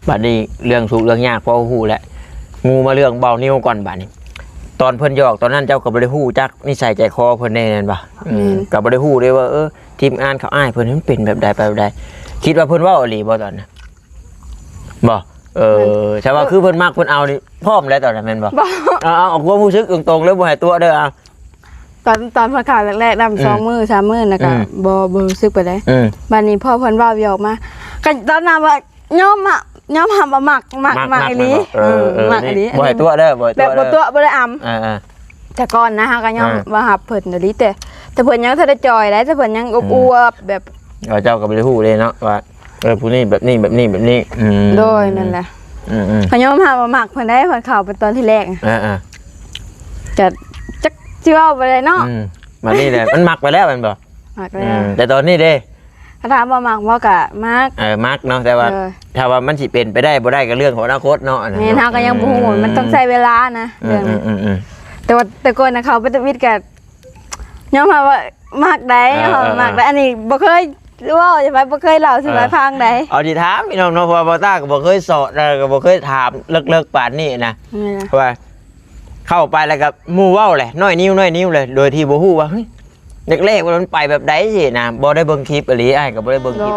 ບັດນີ້ເລື່ອງທຸກເລື່ອງຍາກພໍຮູ້ແລ້ວ ງູມາເລື່ອງເບົານິວກ່ອນບັດນີ້. ຕອນເພິ່ນຫຍອກຕອນນັ້ນ ເຈົ້າກໍບໍ່ໄດ້ຮູ້ຈັກນິໄສໃຈຄໍເພິ່ນແດ່ແມ່ນບໍ່? ອືມ ແມ່ນ ກໍບໍ່ໄດ້ຮູ້ເດ້ວ່າ ເອີ ທີມງານເຂົາອ້າຍເພິ່ນມັນເປັນແບບໃດໄປແບບໃດ. ຄິດວ່າເພິ່ນເວົ້າອີ່ຫຼີບໍ່ຕອນນັ້ນ? ບໍ່? ເອີ ແມ່ນ ແຕ່ວ່າຄືເພິ່ນມັກເພິ່ນເອົານີ້ ພ້ອມແລ້ວຕອນນັ້ນແມ່ນບໍ່? ບໍ່ ເອົາ ເອົາຄວາມຮູ້ສຶກຕົງໆເລີຍ ບໍ່ໃຫ້ຕົວະເດີ ເອົາ. ຕອນ ຕອນເພິ່ນເຂົ້າແລກໆນຳ ອືມ ສອງມື້ສາມມື້ນະ ອືມ ກໍບໍ່ ບໍ່ຮູ້ສຶກປານໃດ. ອືມ ບາດນີ້ພໍເພິ່ນເວົ້າຫຍອກມາ ກໍຕອນນັ້ນວ່າຍອມມະ ຍອມຮັບວ່າມັກ ມັກ ມັກ ມັກ ມັກອີ່ຫຼີ. ເອີ ເອີ ເອີ ມັກອີ່ຫຼີ ນີ້ບໍ່ໃຫ້ຕົວະເດີ ບໍ່ໃຫ້ຕົວະເດີ ບໍ່ຕົວະ ບໍ່ໄດ້ອຳ. ອ່າໆ ແຕ່ກ່ອນນະ ເຮົາກໍຍອມ ອ່າ ວ່າຮັບເພິ່ນອີ່ຫຼີ ແຕ່ ແຕ່ເພິ່ນຍັງບໍ່ທັນໄດ້ຈ່ອຍໃດ ແຕ່ເພິ່ນຍັງ ອືມ ອວບໆແບບ ເອີ ເຈົ້າກໍບໍ່ໄດ້ຮູ້ເດ້ເນາະວ່າ ເອີ ຜູ້ນີ້ແບບນີ້ ແບບນີ້ ແບບນີ້. ອືມ ໂດຍ ນັ້ນແຫຼະ. ອືມໆ ກໍຍອມຮັບວ່າມັກເພິ່ນໄດ໋ ເພິ່ນເຂົ້າໄປຕອນທີແລກ. ອ່າໆ ກໍຈັກຊິເວົ້າໄປໄດ້ເນາະ. ອືມ ບັດນີ້ແຫຼະ ມັນມັກໄປແລ້ວແມ່ນບໍ່? ມັກແລ້ວ. ອືມ ແຕ່ຕອນນີ້ເດ້ ຖ້າຖາມວ່າມັກບໍ່ ກໍມັກ. ເອີ ມັກເນາະ ແຕ່ວ່າ ເອີ ຖ້າວ່າມັນຊິເປັນໄປໄດ້ບໍ່ໄດ້ ກໍເລື່ອງຂອງອະນາຄົດເນາະ ອັນນັ້ນ ແມ່ນ ເນາະ. ເຮົາກໍຍັງບໍ່ຮູ້ ອືມ ມັນຕ້ອງໃຊ້ເວລານະ. ອືມ ເລື່ອງ ອືມໆໆ ແຕ່ວ່າແຕ່ກ່ອນນະ ເຂົ້າໄປທຳອິດກໍຍອມຮັບວ່າມັກໃດ ເອີ ເຮົາມັກໃດ. ເອີ ອັນນີ້ບໍ່ເຄີຍເວົ້າໃຫ້ໃຜ ບໍ່ເຄີຍເລົ່າສູ່ໃຜ ເອີ ຟັງໃດ. ເອົາຊິຖາມພີ່ນ້ອງເນາະ ເພາະວ່າບ່າວຕ້າກໍບໍ່ເຄີຍສອດ ແລ້ວກໍບໍ່ເຄີຍຖາມເລິກໆປານນີ້ນະ. ແມ່ນລະ ເພາະວ່າເຂົ້າໄປແລ້ວກໍໝູ່ເວົ້າແຫຼະ ນ້ອຍນິ້ວ ນ້ອຍນິ້ວເລີຍ ໂດຍທີ່ບໍ່ຮູ້ວ່າ ເຮີ້ຍ ແລກໆວ່າມັນໄປແບບໃດຊີ້ນະ. ບໍ່ໄດ້ເບິ່ງຄລິບອີ່ຫຼີ ອ້າຍກໍບໍ່ໄດ້ເບິ່ງຄລິບ.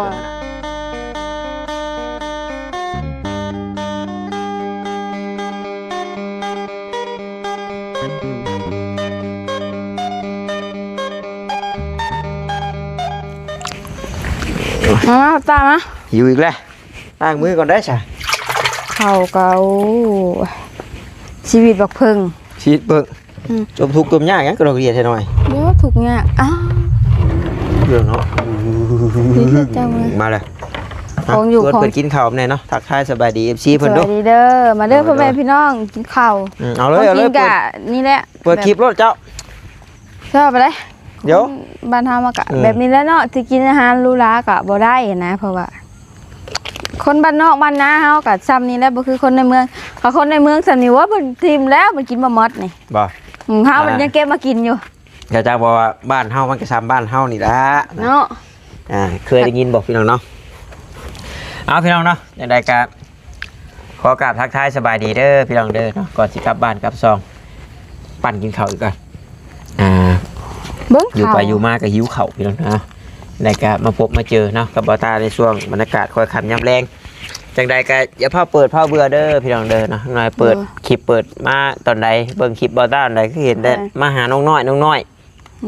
ໂດຍ ມາ ມາ ຕາມມາ. ຫິວອີກແລ້ວ ລ້າງມືກ່ອນໄດ້ຊະ. ເຂົ້າກໍ ໂອ້ ຊີວິດບັກເຜິ້ງ ຊີວິດເຜິ້ງ. ອືມ ຈົມທຸກຈົມຍາກຫຍັງກະດອກເດຍແທ້ນ້ອຍ. ບໍ່ທຸກຍາກ. ອ້າວ ເລື່ອງເນາະ. ດີເດີເຈົ້າມາ ມາແລ້ວ. ຂອງຢູ່ ເພິ່ນ ຂອງ ເພິ່ນກິນເຂົ້າແດ່ເນາະ. ທັກທາຍສະບາຍດີ ເອັຟຊີ ເພິ່ນດູ. ສະບາຍດີເດີ ມາເດີ ເອີ ພໍ່ແມ່ພີ່ນ້ອງ ກິນເຂົ້າ. ອືມ ເອົາເລີຍ ເອົາເລີຍ ກິນກະນີ້ແຫຼະ ເປີດຄລິບໂລດເຈົ້າ. ເຈົ້າໄປເລີຍ. ດຽວ ບ້ານເຮົາມັນກະ ອືມ ແບບນີ້ແຫຼະເນາະ ຊິກິນອາຫານຫຼູຫຼາກະບໍ່ໄດ້ນະ ເພາະວ່າຄົນບ້ານນອກບ້ານນາເຮົາກະຊ່ຳນີ້ແຫຼະ ບໍ່ຄືຄົນໃນເມືອງ. ຄັນຄົນໃນເມືອງຊ່ຳນີ້ ໂອ້ຍ ເພິ່ນຖິ້ມແລ້ວ ເພິ່ນກິນບໍ່ໝົດນີ້. ບໍ່? ອືມ ເຮົາມັນຍັງເກັບມາກິນຢູ່. ກະຈັກ ເພາະວ່າບ້ານເຮົາມັນກະຊ່ຳບ້ານເຮົານີ້ລະເນາະ. ອ່າ ເຄີຍໄດ້ຍິນບໍ່ພີ່ນ້ອງເນາະ? ເອົາ ພີ່ນ້ອງເນາະ ຈັ່ງໃດກະ ຂໍກາບທັກທາຍສະບາຍດີເດີພີ່ນ້ອງເດີເນາະ. ກ່ອນຊິກັບບ້ານກັບຊ່ອງ ປັ່ນກິນເຂົ້າອີກກ່ອນ. ອ່າ ເບິ່ງ ຢູ່ໄປຢູ່ມາກໍຫິວເຂົ້າພີ່ນ້ອງເນາະ. ແລ້ວກໍມາພົບມາເຈີເນາະກັບບ່າວຕ້າໃນຊ່ວງບັນຍາກາດຄ່ອຍຄ່ຳຍາມແລງ. ຈັ່ງໃດກໍຢ່າພາວເປີດພາວເບື່ອເດີພີ່ນ້ອງເດີເນາະ. ນ້ອຍເປີດ ໂດຍ ຄລິບເປີດມາຕອນໃດ ເບິ່ງຄລິບບ່າວຕ້າຕອນໃດ ຄືເຫັນແຕ່ ໂດຍ ມາຫານ້ອງນ້ອຍ ນ້ອງນ້ອຍ.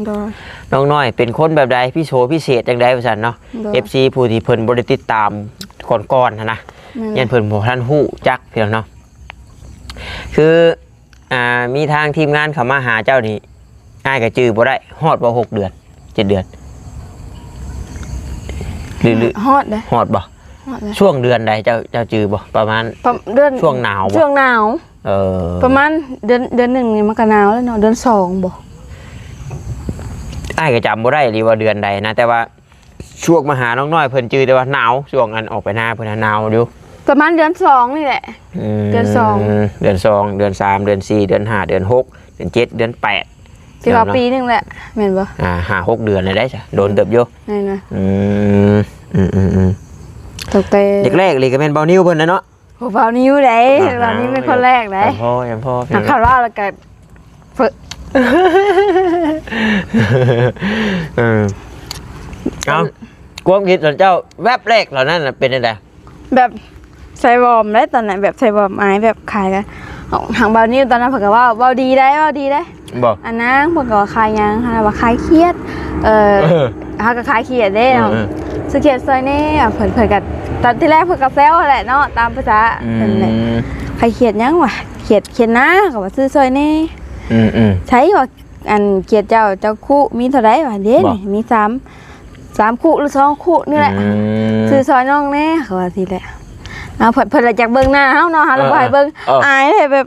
ໂດຍ ນ້ອງນ້ອຍເປັນຄົນແບບໃດ ພິໂສພິເສດຈັ່ງໃດວ່າຊັ້ນເນາະ. ໂດຍ ເອັຟຊີ ຜູ້ທີ່ເພິ່ນບໍ່ໄດ້ຕິດຕາມກ່ອນໆຫັ້ນນະ ແມ່ນ ຍັນເພິ່ນບໍ່ທັນຮູ້ຈັກພີ່ນ້ອງເນາະ. ຄື ອ່າ ມີທາງທີມງານເຂົາມາຫາເຈົ້ານີ້ ອ້າຍກໍຈື່ບໍ່ໄດ້ ຮອດບໍ່ ຫົກເດືອນ ເຈັດເດືອນ ຫຼື ຫຼື ຮອດເດ້ ຮອດບໍ່? ຮອດແລ້ວ. ຊ່ວງເດືອນໃດ ເຈົ້າ ເຈົ້າຈື່ບໍ່? ປະມານ ປະ ເດືອນ ຊ່ວງໜາວບໍ່? ຊ່ວງໜາວ. ເອີ ປະມານເດືອນ ເດືອນໜຶ່ງນີ້ມັນກໍໜາວແລ້ວເນາະ ເດືອນສອງບໍ່? ອ້າຍກໍຈຳບໍ່ໄດ້ອີ່ຫຼີວ່າເດືອນໃດນະ ແຕ່ວ່າ ຊ່ວງມາຫານ້ອງນ້ອຍເພິ່ນຈື່ແຕ່ວ່າໜາວ ຊ່ວງອັນອອກໄປນາເພິ່ນນະໜາວຢູ່. ປະມານເດືອນສອງນີ້ແຫຼະ. ອືມ ເດືອນສອງ ເດືອນສອງ ເດືອນສາມ ເດືອນສີ່ ເດືອນຫ້າ ເດືອນຫົກ ເດືອນເຈັດ ເດືອນແປດ ຖືວ່າປີໜຶ່ງແຫຼະ ແມ່ນບໍ່? ອ່າ ຫ້າຫົກເດືອນແລ້ວໄດ໋ ໂດນເຕີບຢູ່. ແມ່ນນະ. ອືມ ອືມໆໆ ຕັ້ງແຕ່ແລກໆເລີຍກໍແມ່ນເບົານິວເພິ່ນນະເນາະ. ໂອ້ ເບົານິວໃດ໋ ເບົານິວເປັນຄົນແລກໃດ໋. ແມ່ນພໍ່ ແມ່ນພໍ່ ຄັນວ່າແລ້ວກໍ ເອີ ເອົ້າ ຄວາມຄິດຂອງເຈົ້າແວັບແລກເຫຼົ່ານັ້ນນະເປັນຈັ່ງໃດ? ແບບໃສ່ວອມເດ້ຕອນນັ້ນ ແບບໃສ່ວອມ ອາຍແບບຂາຍກະ ທາງເບົານິວຕອນນັ້ນເພິ່ນກໍເວົ້າ ເວົ້າດີໄດ໋ ເວົ້າດີໄດ໋. ບໍ່ ອັນນາງເພິ່ນກໍວ່າຂາຍຫຍັງ ເຮົາວ່າຂາຍຄຽດ ເອີ ເອີ ເຮົາກໍຂາຍຄຽດເດ້ເນາະ. ເອີ ເອີ ຊື້ຄຽດຊ່ອຍແດ່ ເພິ່ນ ເພິ່ນກໍ ຕອນທີແລກເພິ່ນກໍແຊວຫັ້ນແຫຼະເນາະ ຕາມພາສາ. ອືມ ເພິ່ນແຫຼະ ຂາຍຄຽດຫຍັງວະ ຄຽດ ຄຽດນາ ກໍວ່າຊື້ຊ່ອຍແດ່. ອືມໆ ໃຊ່ວ່າ ອັນຄຽດເຈົ້າ ເຈົ້າຄູ່ມີເທົ່າໃດວະ? ເດ້ ບໍ່ ນີ້ມີສາມ ສາມຄູ່ຫຼືສອງຄູ່ນີ້ແຫຼະ. ອືມ ຊື້ຊ່ອຍນ້ອງແດ່ ເຂົາວ່າຊີ້ແຫຼະ. ເອົາ ເພິ່ນ ເພິ່ນລະຢາກເບິ່ງໜ້າເຮົາເນາະ ເຮົາລະ ເອີ ບໍ່ໃຫ້ເບິ່ງ ເອີ ອາຍເດ້ແບບ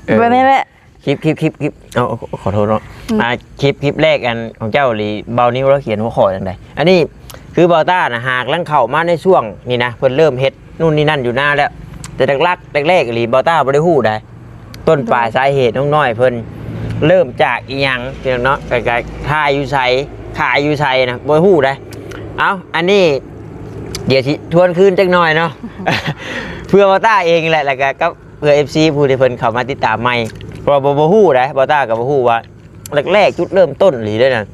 ເອີ ແບບນີ້ແຫຼະ. ຄລິບ ຄລິບ ຄລິບ ຄລິບ ເອົາ ຂໍໂທດເນາະ. ອືມ ອ່າ ຄລິບ ຄລິບແລກອັນຂອງເຈົ້າອີ່ຫຼີ ເບົານິວລາວຂຽນຫົວຂໍ້ຈັ່ງໃດ? ອັນນີ້ຄືເບົາຕ້ານະ ຫາກລັງເຂົ້າມາໃນຊ່ວງນີ້ນະ ເພິ່ນເລີ່ມເຮັດ ນູ່ນນີ້ນັ້ນຢູ່ນາແລ້ວ ແຕ່ຫຼັກໆ ແລກໆອີ່ຫຼີ ເບົາຕ້າບໍ່ໄດ້ຮູ້ໃດ໋ ຕົ້ນປາຍ ໂດຍ ສາເຫດນ້ອງນ້ອຍເພິ່ນເລີ່ມຈາກອີ່ຫຍັງ ພີ່ນ້ອງເນາະ ກະ ກະຖ່າຍຢູ່ໃສ ຂາຍຢູ່ໃສນະ ບໍ່ຮູ້ໃດ໋. ເອົ້າ ອັນນີ້ ດຽວຊິທວນຄືນຈັກໜ່ອຍເນາະ ເພື່ອບ່າວຕ້າເອງແຫຼະ ແລ້ວກໍກັບເພື່ອເອັຟຊີຜູ້ທີ່ເພິ່ນເຂົ້າມາຕິດຕາມໃໝ່ ເພາະວ່າບໍ່ ບໍ່ຮູ້ໃດ ບ່າວຕ້າກໍບໍ່ຮູ້ວ່າແລກໆຈຸດເລີ່ມຕົ້ນອີ່ຫຼີເດ້ນັ້ນ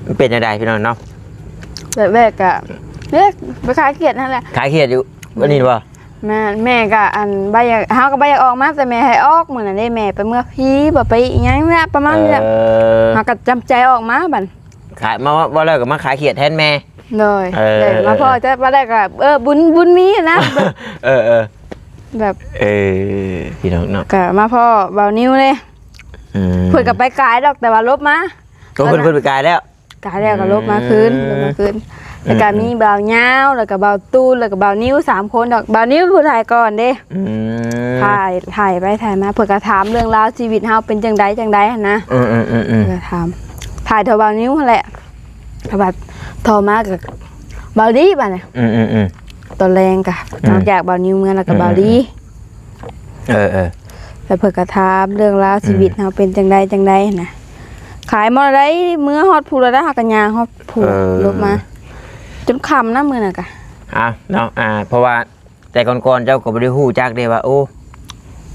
ມັນເປັນຈັ່ງໃດພີ່ນ້ອງເນາະ? ແລກໆກໍ ເອີ ໄປຄາຍຄຽດຫັ້ນແຫຼະ ຄາຍຄຽດຢູ່ ອັນນີ້ບໍ່? ແມ່ນ ແມ່ກໍອັນ ບໍ່ຢາກ ເຮົາກໍບໍ່ຢາກອອກມາ ແຕ່ແມ່ໃຫ້ອອກ ມື້ນັ້ນເດ້ ແມ່ໄປເມືອຜີ ບໍ່ໄປອີ່ຫຍັງນະ ປະມານນີ້ແຫຼະ ເອີ ເຮົາກໍຈຳໃຈອອກມາບັດ ຂາຍ ມາ ເວົ້າແລ້ວກໍມາຄາຍຄຽດແທນແມ່ ໂດຍ ເອີ ເອີ ເອີ ແລ້ວມາພໍ້ ແຕ່ວ່າແລ້ວກໍ ເອີ ບຸນ ບຸນມີນະ ເອີ ເອີ ແບບ ເອີ ພີ່ນ້ອງເນາະ ກໍມາພໍ້ບ່າວນິວເດ້ ອືມ ເພິ່ນກໍໄປກາຍດອກ ແຕ່ວ່າຫຼົບມາ ໂອ້ ເພິ່ນ ເພິ່ນໄປກາຍແລ້ວ ກາຍແລ້ວກໍຫຼົບມາຄືນ ອືມ ຫຼົບມາຄືນ ອືມ ແລ້ວກໍມີ ອືມ ບ່າວຍາວ ແລ້ວກໍບ່າວຕູນ ແລ້ວກໍບ່າວນິວ ສາມຄົນດອກ ບ່າວນິວຜູ້ຖ່າຍກ່ອນເດ້ ອືມ ຖ່າຍ ຖ່າຍໄປຖ່າຍມາ ເພິ່ນກໍຖາມເລື່ອງລາວຊີວິດເຮົາເປັນຈັ່ງໃດຈັ່ງໃດຫັ້ນນະ ອືມໆໆໆ ເພິ່ນກໍຖາມ ຖ່າຍເທົ່າບ່າວນິວຫັ້ນແຫຼະ ແລ້ວບັດຕໍ່ມາກໍບ່າວລີບັດນີ້ ອືມໆໆ ຕອນແລງກໍ ອືມ ຫຼັງຈາກບ່າວນິວເມືອແລ້ວກໍ ອືມໆໆ ບ່າວລີ ເອີໆ ແລ້ວເພິ່ນກໍຖາມເລື່ອງລາວ ອືມ ຊີວິດເຮົາເປັນຈັ່ງໃດຈັ່ງໃດຫັ້ນນະ ຂາຍໝົດແລ້ວໃດ ເມືອຮອດພູແລ້ວໃດ ເຮົາກໍຍ່າງຮອດພູ ເອີ ລົງມາ ຈົນຄ່ຳນະມື້ນັ້ນກະ ອ່າ ເນາະ ອ່າ ເພາະວ່າແຕ່ກ່ອນໆເຈົ້າກໍບໍ່ໄດ້ຮູ້ຈັກເດ້ວ່າ ໂອ້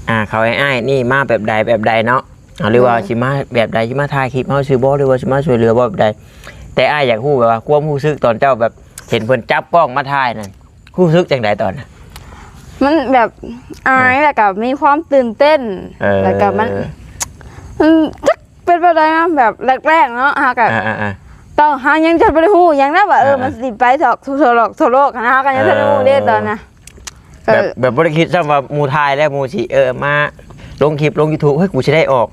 ອ່າ ເຂົາໃຫ້ອ້າຍນີ້ມາແບບໃດແບບໃດເນາະ ຫຼືວ່າ ໂດຍ ຊິມາແບບໃດ ຊິມາຖ່າຍຄລິບເຮົາຊື່ບໍ່ ຫຼືວ່າຊິມາຊ່ວຍເຫຼືອບໍ່ແບບໃດ ແຕ່ອ້າຍຢາກຮູ້ແບບວ່າຄວາມຮູ້ສຶກຕອນເຈົ້າແບບເຫັນເພິ່ນຈັບກ້ອງມາຖ່າຍນັ້ນ ຮູ້ສຶກຈັ່ງໃດຕອນນັ້ນ? ມັນແບບອາຍ ເອີ ແລ້ວກໍມີຄວາມຕື່ນເຕັ້ນ ເອີ ແລ້ວກໍມັນ ມັນຈັກເປັນແບບໃດນະ ແບບແລກໆເນາະ ເຮົາກໍ ອ່າໆໆ ຕ້ອງ ເຮົາຍັງຈະບໍ່ໄດ້ຮູ້ຫຍັງນະວ່າ ເອີ ອ່າໆ ມັນຊິໄປທົ່ວໂລກ ທົ່ວໂລກຫັ້ນນະ ເຮົາກໍຍັງ ເອີ ບໍ່ໄດ້ຮູ້ເດ້ຕອນນະ ແບບ ເອີ ແບບບໍ່ໄດ້ຄິດຊ້ຳວ່າໝູ່ຖ່າຍແລ້ວ ໝູ່ຊິ ເອີ ມາລົງຄລິບລົງຢູທູບ ເຮີ້ຍ ກູຊິໄດ້ອອກ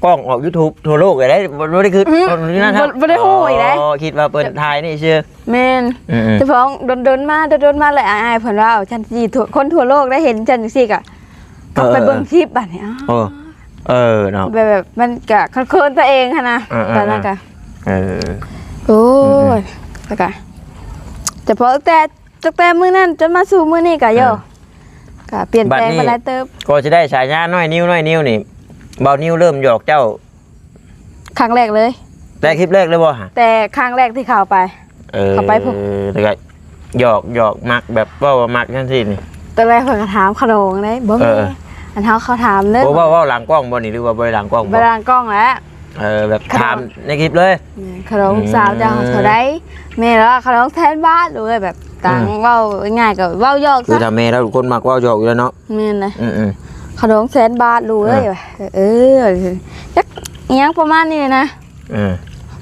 ກ້ອງອອກຢູທູບທົ່ວໂລກເລີຍ ບໍ່ ບໍ່ໄດ້ຄິດ ອືມ ຕອນນັ້ນ ບໍ່ ບໍ່ໄດ້ຮູ້ອີກເດ້ ອໍ ຄິດວ່າເພິ່ນຖ່າຍນີ້ຊື່ ແມ່ນ ອືມໆ ສະເພາະດົນໆມາ ດົນໆມາແລ້ວ ອ້າຍເພິ່ນວ່າ ເອົາ ຊັ້ນຊິ ຄົນທົ່ວໂລກໄດ້ເຫັນຊັ້ນຈັ່ງຊີ້ກະ ເອີໆ ໄປເບິ່ງຄລິບບັດນີ້ ອໍ ເອີ ເອີເນາະ ແບບ ແບບມັນກະເຂີນໆຕົວເອງຫັ້ນນະ ເອີໆ ຕອນນັ້ນກະ ເອີ ໂອ້ຍ ອືມໆ ແລ້ວກະ ສະເພາະແຕ່ ຕັ້ງແຕ່ມື້ນັ້ນຈົນມາສູ່ມື້ນີ້ກະ ເອີ ໂຍ ກະປ່ຽນແປງໄປຫຼາຍເຕີບ ກໍຊິໄດ້ສາຍານ້ອຍນິວ ນ້ອຍນິວນີ້ ບ່າວນິວເລີ່ມຫຍອກເຈົ້າ ຄັ້ງແລກເລີຍ ແຕ່ຄລິບແລກເລີຍບໍ່ຫະ? ແຕ່ຄັ້ງແລກທີ່ເຂົ້າໄປ ເອີ ເຂົ້າໄປພຸ້ນ ແລ້ວກະຫຍອກ ຫຍອກມັກ ແບບເວົ້າວ່າມັກຈັ່ງຊີ້ນີ້ ຕອນແລກເພິ່ນກໍຖາມຂະໜົງເດ້ ບໍ່ມີ ເອີ ອັນເຮົາເຂົາຖາມເດີ ບໍ່ ເວົ້າ ເວົ້າຫຼັງກ້ອງບໍ່ນີ້ ຫຼືວ່າບໍ່ໄດ້ຫຼັງກ້ອງບໍ່? ບໍ່ຫຼັງກ້ອງແຫຼະ ເອີ ແບບຖາມໃນຄລິບເລີຍ ແມ່ນ ຂະໜົງ ອືມ ສາວເຈົ້າເທົ່າໃດ? ແມ່ນວ່າຂະໜົງແສນບາດ ເອີຍ ແບບຕ່າງ ອືມ ເວົ້າງ່າຍໆກໍເວົ້າຫຍອກ ຄື ຊະ ຖ້າແມ່ລາວເປັນຄົນມັກເວົ້າຫຍອກຢູ່ແລ້ວເນາະ ແມ່ນນະ ອືມໆ ຂະໜົງແສນບາດ ລູກເອີຍ ເອີ ວ່າ ເອີ ຈັກອີ່ຫຍັງປະມານນີ້ນະ ເອີ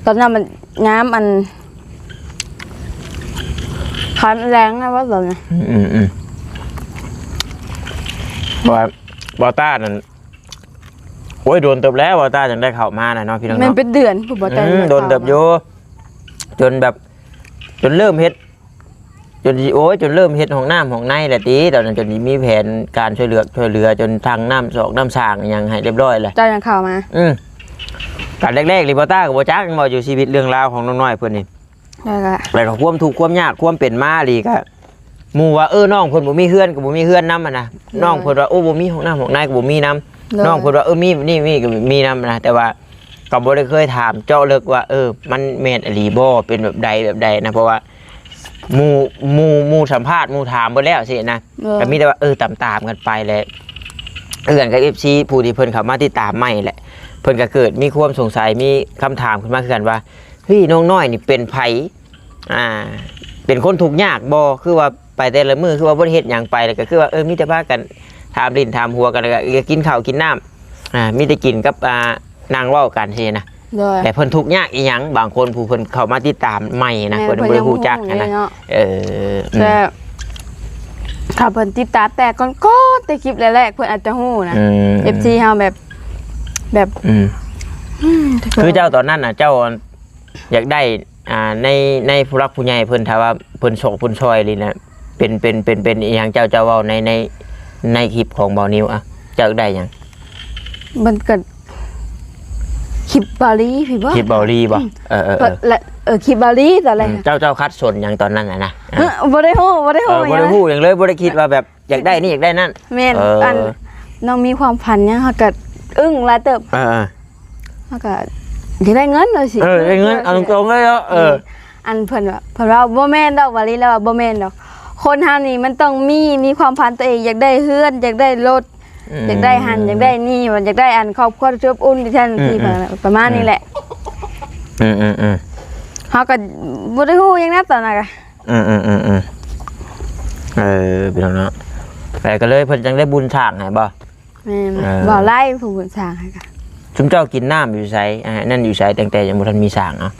ຕອນນັ້ນມັນຍາມອັນ ຄຳແລງນະ ວ່າຕອນນັ້ນ ອືມໆໆ ເພາະວ່າ ບ່າວຕ້ານັ້ນ ໂອ້ຍ ໂດນເຕີບແລ້ວ ບ່າວຕ້າຈັ່ງໄດ້ເຂົ້າມານະເນາະ ພີ່ນ້ອງເນາະ ແມ່ນເປັນເດືອນພຸ້ນ ບ່າວຕ້າ ອືມ ເຂົ້າມາ ໂດນເຕີບຢູ່ ຈົນແບບ ຈົນເລີ່ມເຮັດ ຈົນຊິ ໂອ້ຍ ຈົນເລີ່ມເຮັດຫ້ອງນ້ຳຫ້ອງໃນແຫຼະຕິ ຕອນນັ້ນ ຈົນຊິມີແຜນການຊ່ວຍເຫຼືອ ຊ່ວຍເຫຼືອ ຈົນທັງນ້ຳສອກນ້ຳສ້າງຫຍັງໃຫ້ຮຽບຮ້ອຍແລ້ວ ເຈົ້າຍັງເຂົ້າມາ ອືມ ຕອນແລກໆນີ້ ບ່າວຕ້າກໍບໍ່ຈັກ ແມ່ນບໍ່ ຢູ່ຊີວິດເລື່ອງລາວຂອງນ້ອງນ້ອຍເພິ່ນນີ້ ແລ້ວກໍ ແລ້ວກໍຄວາມທຸກຄວາມຍາກ ຄວາມເປັນມາອີ່ຫຼີກໍ ໝູ່ວ່າ ເອີ ນ້ອງເພິ່ນບໍ່ມີເຮືອນກໍບໍ່ມີເຮືອນນຳຫັ້ນນະ ໂດຍ ນ້ອງເພິ່ນວ່າ ໂອ້ ບໍ່ມີຫ້ອງນ້ຳຫ້ອງໃນກໍບໍ່ມີນຳ ໂດຍ ນ້ອງເພິ່ນວ່າ ເອີ ມີນີ້ມີກໍມີນຳນະ ແຕ່ວ່າກໍບໍ່ໄດ້ເຄີຍຖາມເຈາະເລິກວ່າ ເອີ ມັນແມ່ນອີ່ຫຼີບໍ່ ເປັນແບບໃດແບບໃດນະ ເພາະວ່າໝູ່ ໝູ່ ໝູ່ສຳພາດ ໝູ່ຖາມເບິດແລ້ວຊີ້ນະ ໂດຍ ກໍມີແຕ່ວ່າ ເອີ ຕາມໆກັນໄປແຫຼະ ເອື້ອນກັບເອັຟຊີຜູ້ທີ່ເພິ່ນເຂົ້າມາຕິດຕາມໃໝ່ແຫຼະ ເພິ່ນກໍເກີດມີຄວາມສົງໄສ ມີຄຳຖາມຂຶ້ນມາຄືກັນວ່າ ເຮີ້ຍ ນ້ອງນ້ອຍນີ້ເປັນໃຜ? ອ່າ ເປັນຄົນທຸກຍາກບໍ່? ຄືວ່າໄປແຕ່ລະມື້ຄືວ່າບໍ່ໄດ້ເຮັດຫຍັງໄປ ແລ້ວກໍຄືວ່າ ເອີ ມີແຕ່ພາກັນຖາມຫຼິ້ນຖາມຫົວກັນ ແລ້ວກໍກິນເຂົ້າກິນນ້ຳ ອ່າ ມີແຕ່ກິນກັບ ອ່າ ນັ່ງເວົ້າກັນຊີ້ນະ ໂດຍ ແຕ່ເພິ່ນທຸກຍາກອີ່ຫຍັງ? ບາງຄົນຜູ້ເພິ່ນເຂົ້າມາຕິດຕາມໃໝ່ນະ ແມ່ນ ເພິ່ນຍັງບໍ່ຮູ້ຈັກຫັ້ນນະ ເນາະ ເອີ ອືມ ແຕ່ຖ້າເພິ່ນຕິດຕາມແຕ່ກ່ອນໆ ແຕ່ຄລິບແລກໆ ເພິ່ນອາດຈະຮູ້ນະ ອືມ ເອັຟຊີເຮົາແບບ ແບບ ອືມ ອືມ ຄືເຈົ້າຕອນນັ້ນນະ ເຈົ້າ ຢາກໄດ້ ອ່າ ໃນ ໃນຜູ້ຫຼັກຜູ້ໃຫຍ່ເພິ່ນ ຖ້າວ່າເພິ່ນຊອກເພິ່ນຊ່ອຍນີ້ນະ ເປັນ ເປັນ ເປັນ ເປັນອີ່ຫຍັງ ເຈົ້າ ເຈົ້າເວົ້າໃນ ໃນ ໃນຄລິບຂອງບ່າວນິວ ອ່ະ ເຈົ້າຢາກໄດ້ຫຍັງ? ມັນກໍຄລິບບ່າວລີພີ້ບໍ່? ຄລິບບ່າວລີບໍ່? ອືມ ເອີ ເອີ ເອີ ແລະ ເອີ ຄລິບບ່າວລີຕອນແລກ ອືມ ເຈົ້າ ເຈົ້າຂັດສົນຫຍັງຕອນນັ້ນນະ? ເອີ ບໍ່ໄດ້ຮູ້ ບໍ່ໄດ້ຮູ້ ເອີ ຫຍັງ ບໍ່ໄດ້ຮູ້ຫຍັງເລີຍ ບໍ່ໄດ້ຄິດວ່າແບບ ຢາກໄດ້ນີ້ຢາກໄດ້ນັ້ນ ແມ່ນ ເອີ ອັນ ນ້ອງມີຄວາມຝັນຫຍັງ ເຮົາກໍອຶ້ງຫຼາຍເຕີບ ເອີ ເຮົາກໍຢາກໄດ້ເງິນວ່າຊີ້ ເອີ ຢາກໄດ້ເງິນ ເອົາຕົງໆເລີຍເນາະ ເອີ ອືມ ອັນເພິ່ນວ່າ ເພິ່ນວ່າບໍ່ແມ່ນດອກ ວາລີລາວວ່າບໍ່ແມ່ນດອກ ຄົນເຮົານີ້ມັນຕ້ອງມີ ມີຄວາມຝັນຕົວເອງ ຢາກໄດ້ເຮືອນ ຢາກໄດ້ລົດ ອືມ ຢາກໄດ້ຫັ້ນ ຢາກໄດ້ນີ້ ວ່າຢາກໄດ້ອັນຄອບຄົວທີ່ອົບອຸ່ນ ທີ່ທ່ານ ອືມ ທີ່ ອືມ ປະມານນີ້ແຫຼະ ອືມໆໆ ເຮົາກໍບໍ່ໄດ້ຮູ້ຫຍັງນະຕອນນັ້ນກະ ອືມໆໆ ເອີ ພີ່ນ້ອງເນາະ ແຕ່ກໍເລີຍເພິ່ນຈັ່ງໄດ້ບຸນສ້າງໃຫ້ບໍ່? ແມ່ນ ເອີ ບໍ່ໄດ້ຜູ້ບຸນສ້າງໃຫ້ກະ ຊຸມເຈົ້າກິນນ້ຳຢູ່ໃສ? ອັນນັ້ນຢູ່ໃສ? ຕັ້ງແຕ່ຍັງບໍ່ທັນມີສ້າງເນາະ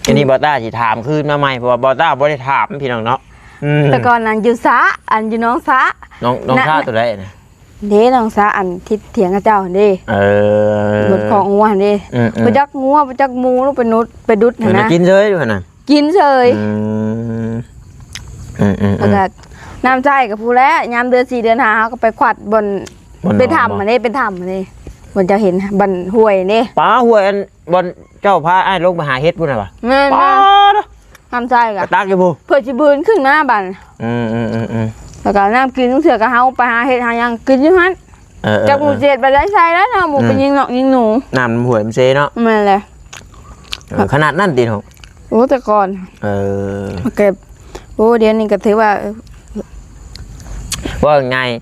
ອັນນີ້ບ່າວຕ້າຊິຖາມຄືນມາໃໝ່ ເພາະວ່າບ່າວຕ້າບໍ່ໄດ້ຖາມພີ່ນ້ອງເນາະ ອືມ ແຕ່ກ່ອນນັ້ນຢູ່ສະ ອັນຢູ່ໜອງສະ ໜອງ ໜອງສະ ນະ ຕົວໃດນະ? ເດ້ ໜອງສະ ອັນທິດຖຽງເຂົາເຈົ້າຫັ້ນເດ້ ເອີ ບົດຂອງງົວຫັ້ນເດ້ ອືມໆ ບໍ່ຈັກງົວ ບໍ່ຈັກໝູ ໄປນຸດ ໄປດຸດຫັ້ນນະ ກິນເຊີຍຢູ່ຫັ້ນນະ ກິນເຊີຍ ອືມ ອືມໆໆ ແລ້ວກໍນ້ຳໃຊ້ກໍຜູ້ແຫຼະ ຍາມເດືອນສີ່ເດືອນຫ້າ ເຮົາກໍໄປຂວັດບ່ອນ ບ່ອນ ເປັນຖ້ຳຫັ້ນເດ້ ເປັນຖ້ຳຫັ້ນເດ້ ບ່ອນເຈົ້າເຫັນ ບ່ອນຫ້ວຍເດ້ ປາ ຫ້ວຍອັນ ບ່ອນເຈົ້າພາອ້າຍລົງໄປຫາເຫັດພຸ້ນນະຫວາ? ແມ່ນ ປາ ນ້ຳໃຊ້ກໍ ໄປຕັກຢູ່ພຸ້ນ ເພື່ອຊິບືນຂຶ້ນມາບາດ ອືມໆໆໆ ແລ້ວກໍນ້ຳກິນ ເທື່ອກໍເຮົາໄປຫາເຫັດຫາຫຍັງກິນຢູ່ຫັ້ນ ເອີໆໆ ຈັກໝູຊິເຮັດແບບໃດໃສ່ແລ້ວເນາະ ໝູ ອືມ ໄປຍິງນົກຍິງໜູ ນ້ຳຫ້ວຍມັນເຊເນາະ ແມ່ນແຫຼະ ເອີ ຂະໜາດນັ້ນຕິເນາະ ໂອ້ ແຕ່ກ່ອນ ເອີ ເກັບ ໂອ້ ດຽວນີ້ກໍຖືວ່າ ເອີ ເວົ້າງ່າຍ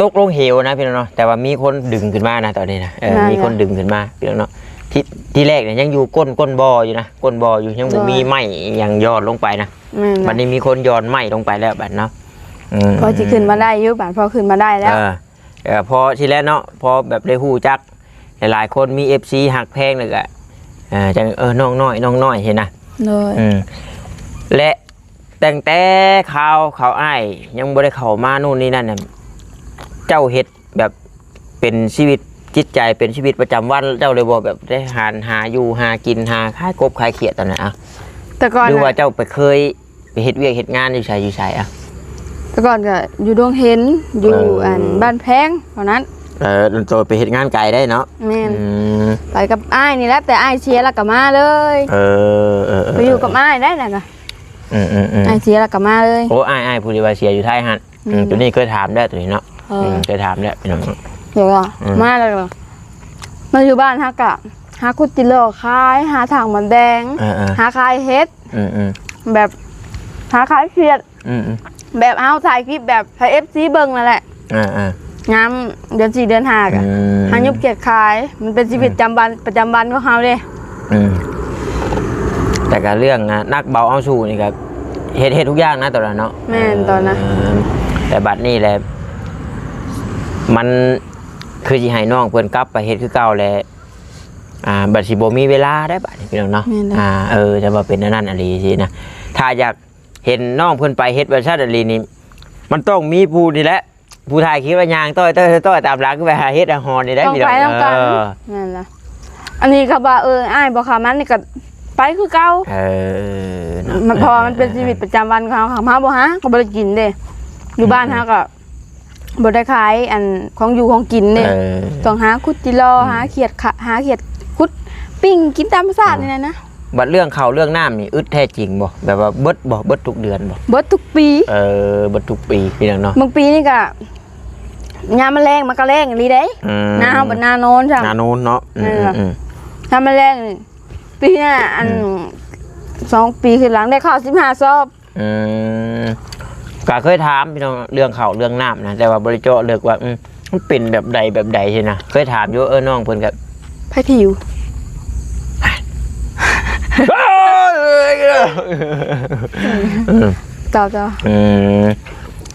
ຕົກລົງເຫວນະພີ່ນ້ອງເນາະ ແຕ່ວ່າມີຄົນດຶງຂຶ້ນມານະຕອນນີ້ນະ ເອີ ແມ່ນແຫຼະ ມີຄົນດຶງຂຶ້ນມາພີ່ນ້ອງເນາະ ທີ ທີແລກນີ້ຍັງຢູ່ກົ້ນ ກົ້ນບໍ່ຢູ່ນະ ກົ້ນບໍ່ຢູ່ ຍັງບໍ່ມີ ໂດຍ ໄມ້ຫຍັງຢ່ອນລົງໄປນະ ແມ່ນແຫຼະ ບັດນີ້ມີຄົນຢ່ອນໄມ້ລົງໄປແລ້ວບັດເນາະ ອືມ ພໍຊິຂຶ້ນມາໄດ້ຢູ່ ບາດພໍຂຶ້ນມາໄດ້ແລ້ວ ເອີ ເອີ ພໍຊິແລ້ວເນາະ ພໍແບບໄດ້ຮູ້ຈັກຫຼາຍໆຄົນ ມີເອັຟຊີຮັກແພງ ແລ້ວກໍ ເອີ ຈັ່ງ ເອີ ນ້ອງນ້ອຍ ນ້ອງນ້ອຍ ເຫັນນະ ໂດຍ ອືມ ແລະ ຕັ້ງແຕ່ຂ່າວເຂົາອ້າຍຍັງບໍ່ໄດ້ເຂົ້າມາໂນ່ນນີ້ນັ້ນນະ ເຈົ້າເຮັດແບບເປັນຊີວິດຈິດໃຈ ເປັນຊີວິດປະຈຳວັນເຈົ້າເລີຍບໍ່? ແບບໄດ້ຫາ ຫາຢູ່ຫາກິນ ຫາຂາຍກົບຂາຍຂຽດຕອນນັ້ນ ອະ ແຕ່ກ່ອນ ຫຼືວ່າ ນະ ເຈົ້າໄປເຄີຍໄປເຮັດວຽກເຮັດງານຢູ່ໃສ ຢູ່ໃສ ອະ? ແຕ່ກ່ອນກໍຢູ່ດວງເຫັນ ຢູ່ ເອີ ອັນບ້ານແພງເທົ່ານັ້ນ ເອີ ໂຕໄປເຮັດງານໄກໄດ້ເນາະ ແມ່ນ ອືມ ໄປກັບອ້າຍນີ້ແຫຼະ ແຕ່ອ້າຍເສຍແລ້ວກໍມາເລີຍ ເອີ ເອີ ເອີ ໄປຢູ່ກັບອ້າຍໄດ້ນະ ອືມໆໆ ອ້າຍເສຍແລ້ວກໍມາເລີຍ ໂອ້ ອ້າຍ ອ້າຍຜູ້ທີ່ວ່າເສຍຢູ່ໄທຫັ້ນ ອືມ ອືມ ຕົວນີ້ເຄີຍຖາມແລ້ວ ຕົວນີ້ເນາະ ເອີ ອືມ ເຄີຍຖາມແລ້ວພີ່ນ້ອງ ດຽວ ອືມ ມາແລ້ວ ມາຢູ່ບ້ານເຮົາກໍຫາຂຸດຈິຫຼໍ່ຂາຍ ຫາຖາງໝາກແດງ ເອີໆ ຫາຂາຍເຫັດ ອືມໆ ແບບຫາຂາຍຂຽດ ອືມໆ ແບບເຮົາຖ່າຍຄລິບແບບໃຫ້ເອັຟຊີເບິ່ງນັ້ນແຫຼະ ອ່າໆ ຍາມເດືອນສີ່ເດືອນຫ້າກະ ອືມ ຫາຍຸບຂຽດຂາຍ ມັນເປັນຊີວິດ ອືມ ຈຳວັນ ປະຈຳວັນຂອງເຮົາເດ້ ອືມ ແຕ່ກະເລື່ອງ ອະ ໜັກເບົາເອົາສູ້ນີ້ກະເຮັດ ເຮັດທຸກຢ່າງນະຕອນນັ້ນເນາະ ແມ່ນ ເອີ ຕອນນັ້ນ ແຕ່ບັດນີ້ແຫຼະ ມັນຄືຊິໃຫ້ນ້ອງເພິ່ນກັບໄປເຮັດຄືເກົ່າແຫຼະ ອ່າ ບັດຊິບໍ່ມີເວລາໄດ້ບັດນີ້ພີ່ນ້ອງເນາະ ແມ່ນແລ້ວ ອ່າ ເອີ ຈະວ່າເປັນອັນນັ້ນອັນນີ້ຊີ້ນະ ຖ້າຢາກ ເຫັນນ້ອງເພິ່ນໄປເຮັດແບບຊັ້ນອີ່ຫຼີນີ້ ມັນຕ້ອງມີຜູ້ນີ້ແຫຼະ ຜູ້ຖ່າຍຄລິບວ່າຍ່າງຕ້ອຍໆໆຕາມຫຼັງໄປຫາເຮັດຫາຫອນນີ້ແຫຼະ ຕ້ອງໄປນຳກັນ ພີ່ນ້ອງ ເອີ ແມ່ນລະ ອັນນີ້ກໍວ່າ ເອີ ອ້າຍບໍ່ຂ້າມານີ້ກໍໄປຄືເກົ່າ ເອີ ເນາະ ມັນ ເພາະວ່າມັນເປັນ ເອີ ຊີວິດປະຈຳວັນຂອງເຮົາ ເຮົາບໍ່ຫາກໍບໍ່ໄດ້ກິນເດ້ ຢູ່ ອືມ ບ້ານເຮົາກໍ ບໍ່ໄດ້ຂາຍອັນຂອງຢູ່ຂອງກິນເດ້ ເອີ ຕ້ອງຫາຂຸດຈິຫຼໍ່ ອືມ ຫາຂຽດຂະ ຫາຂຽດຂຸດປີ້ງກິນຕາມປະສາ ອືມ ນີ້ນະ ບັດເລື່ອງເຂົ້າເລື່ອງນ້ຳນີ້ອຶດແທ້ຈິງບໍ່? ແບບວ່າເບິດບໍ່? ເບິດທຸກເດືອນບໍ່? ເບິດທຸກປີ ເອີ ເບິດທຸກປີ ພີ່ນ້ອງເນາະ ບາງປີນີ້ກະ ຍາມມັນແລ້ງມັນກະແລ້ງອີ່ຫຼີເດ້ ອືມ ນາເຮົາບັດນາໂນນຊ້ຳ ນາໂນນເນາະ ອືມ ອືມ ອືມ ຍາມມັນແລ້ງນີ້ ປີໜ້າ ອັນ ອືມ ສອງປີຂຶ້ນຫຼັງໄດ້ເຂົ້າສິບຫ້າຊອບ ອືມ ກະເຄີຍຖາມພີ່ນ້ອງເລື່ອງເຂົ້າເລື່ອງນ້ຳນະ ແຕ່ວ່າບໍ່ໄດ້ເຈາະເລິກວ່າ ອືມ ມັນເປັນແບບໃດແບບໃດຊີ້ນະ ເຄີຍຖາມຢູ່ ເອີ ນ້ອງເພິ່ນກະ ໃຜທີ່ຢູ່ ເອີ ເຈົ້າ ເຈົ້າ ອືມ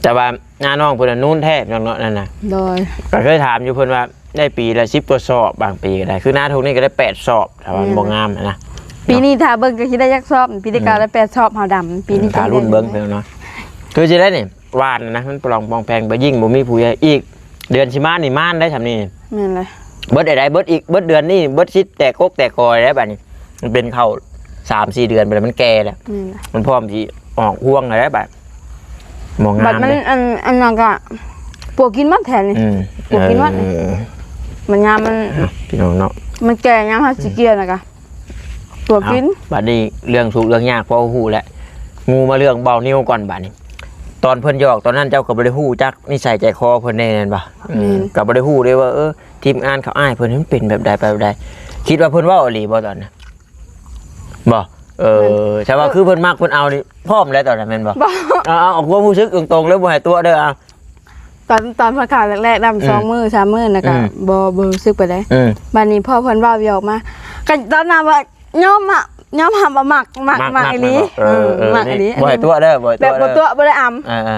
ແຕ່ວ່າ ນ້ານ້ອງເພິ່ນນະນູນແທ້ພີ່ນ້ອງເນາະ ນັ້ນນະ ໂດຍ ກະເຄີຍຖາມຢູ່ເພິ່ນວ່າ ໄດ້ປີລະສິບກວ່າຊອບ ບາງປີກໍໄດ້ ຄືນາທົ່ງນີ້ກໍໄດ້ແປດຊອບ ຖ້າວ່າມັນ ແມ່ນ ບໍ່ງາມນະ ປີນີ້ຖ້າເບິ່ງກໍຊິໄດ້ຈັກຊອບ ປີທີ່ແລ້ວ ອືມ ໄດ້ແປດຊອບ ເຮົາດຳ ປີນີ້ ຖ້າລຸ້ນເບິ່ງ ເບິ່ງພີ່ນ້ອງເນາະ ຄືຊິໄດ້ນີ້ ຫວານນະ ມັນປະຫຼອງປອງແພງ ບໍ່ຍິ່ງບໍ່ມີຜູ້ໃຫຍ່ອີກ ເດືອນຊິມານີ້ມານໄດ້ຊ່ຳນີ້ ແມ່ນລະ ເບິດໄດ້ ເບິດອີກ ເບິດເດືອນນີ້ ເບິດຊິດແຕກກົກແຕກກອໄດ້ບັດນີ້ ມັນເປັນເຂົ້າສາມສີ່ເດືອນໄປແລ້ວ ມັນແກ່ແລ້ວ ແມ່ນລະ ມັນພ້ອມຊິອອກຮວງແລ້ວໄດ້ບັດ ບໍ່ງາມ ບັດມັນເດ້ ອັນ ອັນນັ້ນກະ ປວກກິນໝົດແທ້ນີ້ ອືມ ປວກກິນໝົດ ເອີ ມັນຍາມມັນ ພີ່ນ້ອງເນາະ ມັນແກ່ຍາມເຮົາຊິກ່ຽວນະກະ ອືມ ປວກກິນ ເອົ້າ ບັດນີ້ເລື່ອງທຸກເລື່ອງຍາກພໍຮູ້ແລ້ວ ງູມາເລື່ອງເບົານິວກ່ອນບັດນີ້ ຕອນເພິ່ນຫຍອກຕອນນັ້ນເຈົ້າກໍບໍ່ໄດ້ຮູ້ຈັກນິໄສໃຈຄໍເພິ່ນແນ່ແມ່ນບໍ່? ອືມ ແມ່ນ ກໍບໍ່ໄດ້ຮູ້ເດ້ວ່າ ເອີ ທີມງານເຂົາອ້າຍເພິ່ນມັນເປັນແບບໃດໄປແບບໃດ ຄິດວ່າເພິ່ນເວົ້າອີ່ຫຼີບໍ່ຕອນນັ້ນ? ບໍ່ ເອີ ແມ່ນ ແຕ່ວ່າຄືເພິ່ນມັກເພິ່ນເອົານີ້ ພ້ອມແລ້ວຕອນນັ້ນແມ່ນບໍ່? ບໍ່ ເອົາ ເອົາ ເອົາຄວາມຮູ້ສຶກຕົງໆເລີຍ ບໍ່ໃຫ້ຕົວະເດີ ເອົາ ຕອນ ຕອນເພິ່ນເຂົ້າແລກໆ ນຳ ອືມ ສອງມື້ ສາມມື້ນະ ກະ ອືມ ບໍ່ ບໍ່ຮູ້ສຶກປານໃດ ອືມ ບາດນີ້ພໍເພິ່ນເວົ້າຫຍອກມາ ກະຕອນນັ້ນວ່າຍອມ ຍອມຮັບວ່າມັກ ມັກ ມັກ ມັກອີ່ຫຼີ ມັກ ເອີ ເອີ ເອີ ມັກອີ່ຫຼີ ນີ້ບໍ່ໃຫ້ຕົວະເດີ ບໍ່ໃຫ້ຕົວະເດີ ແບບບໍ່ຕົວະ ບໍ່ໄດ້ອຳ ເອີ ເອີ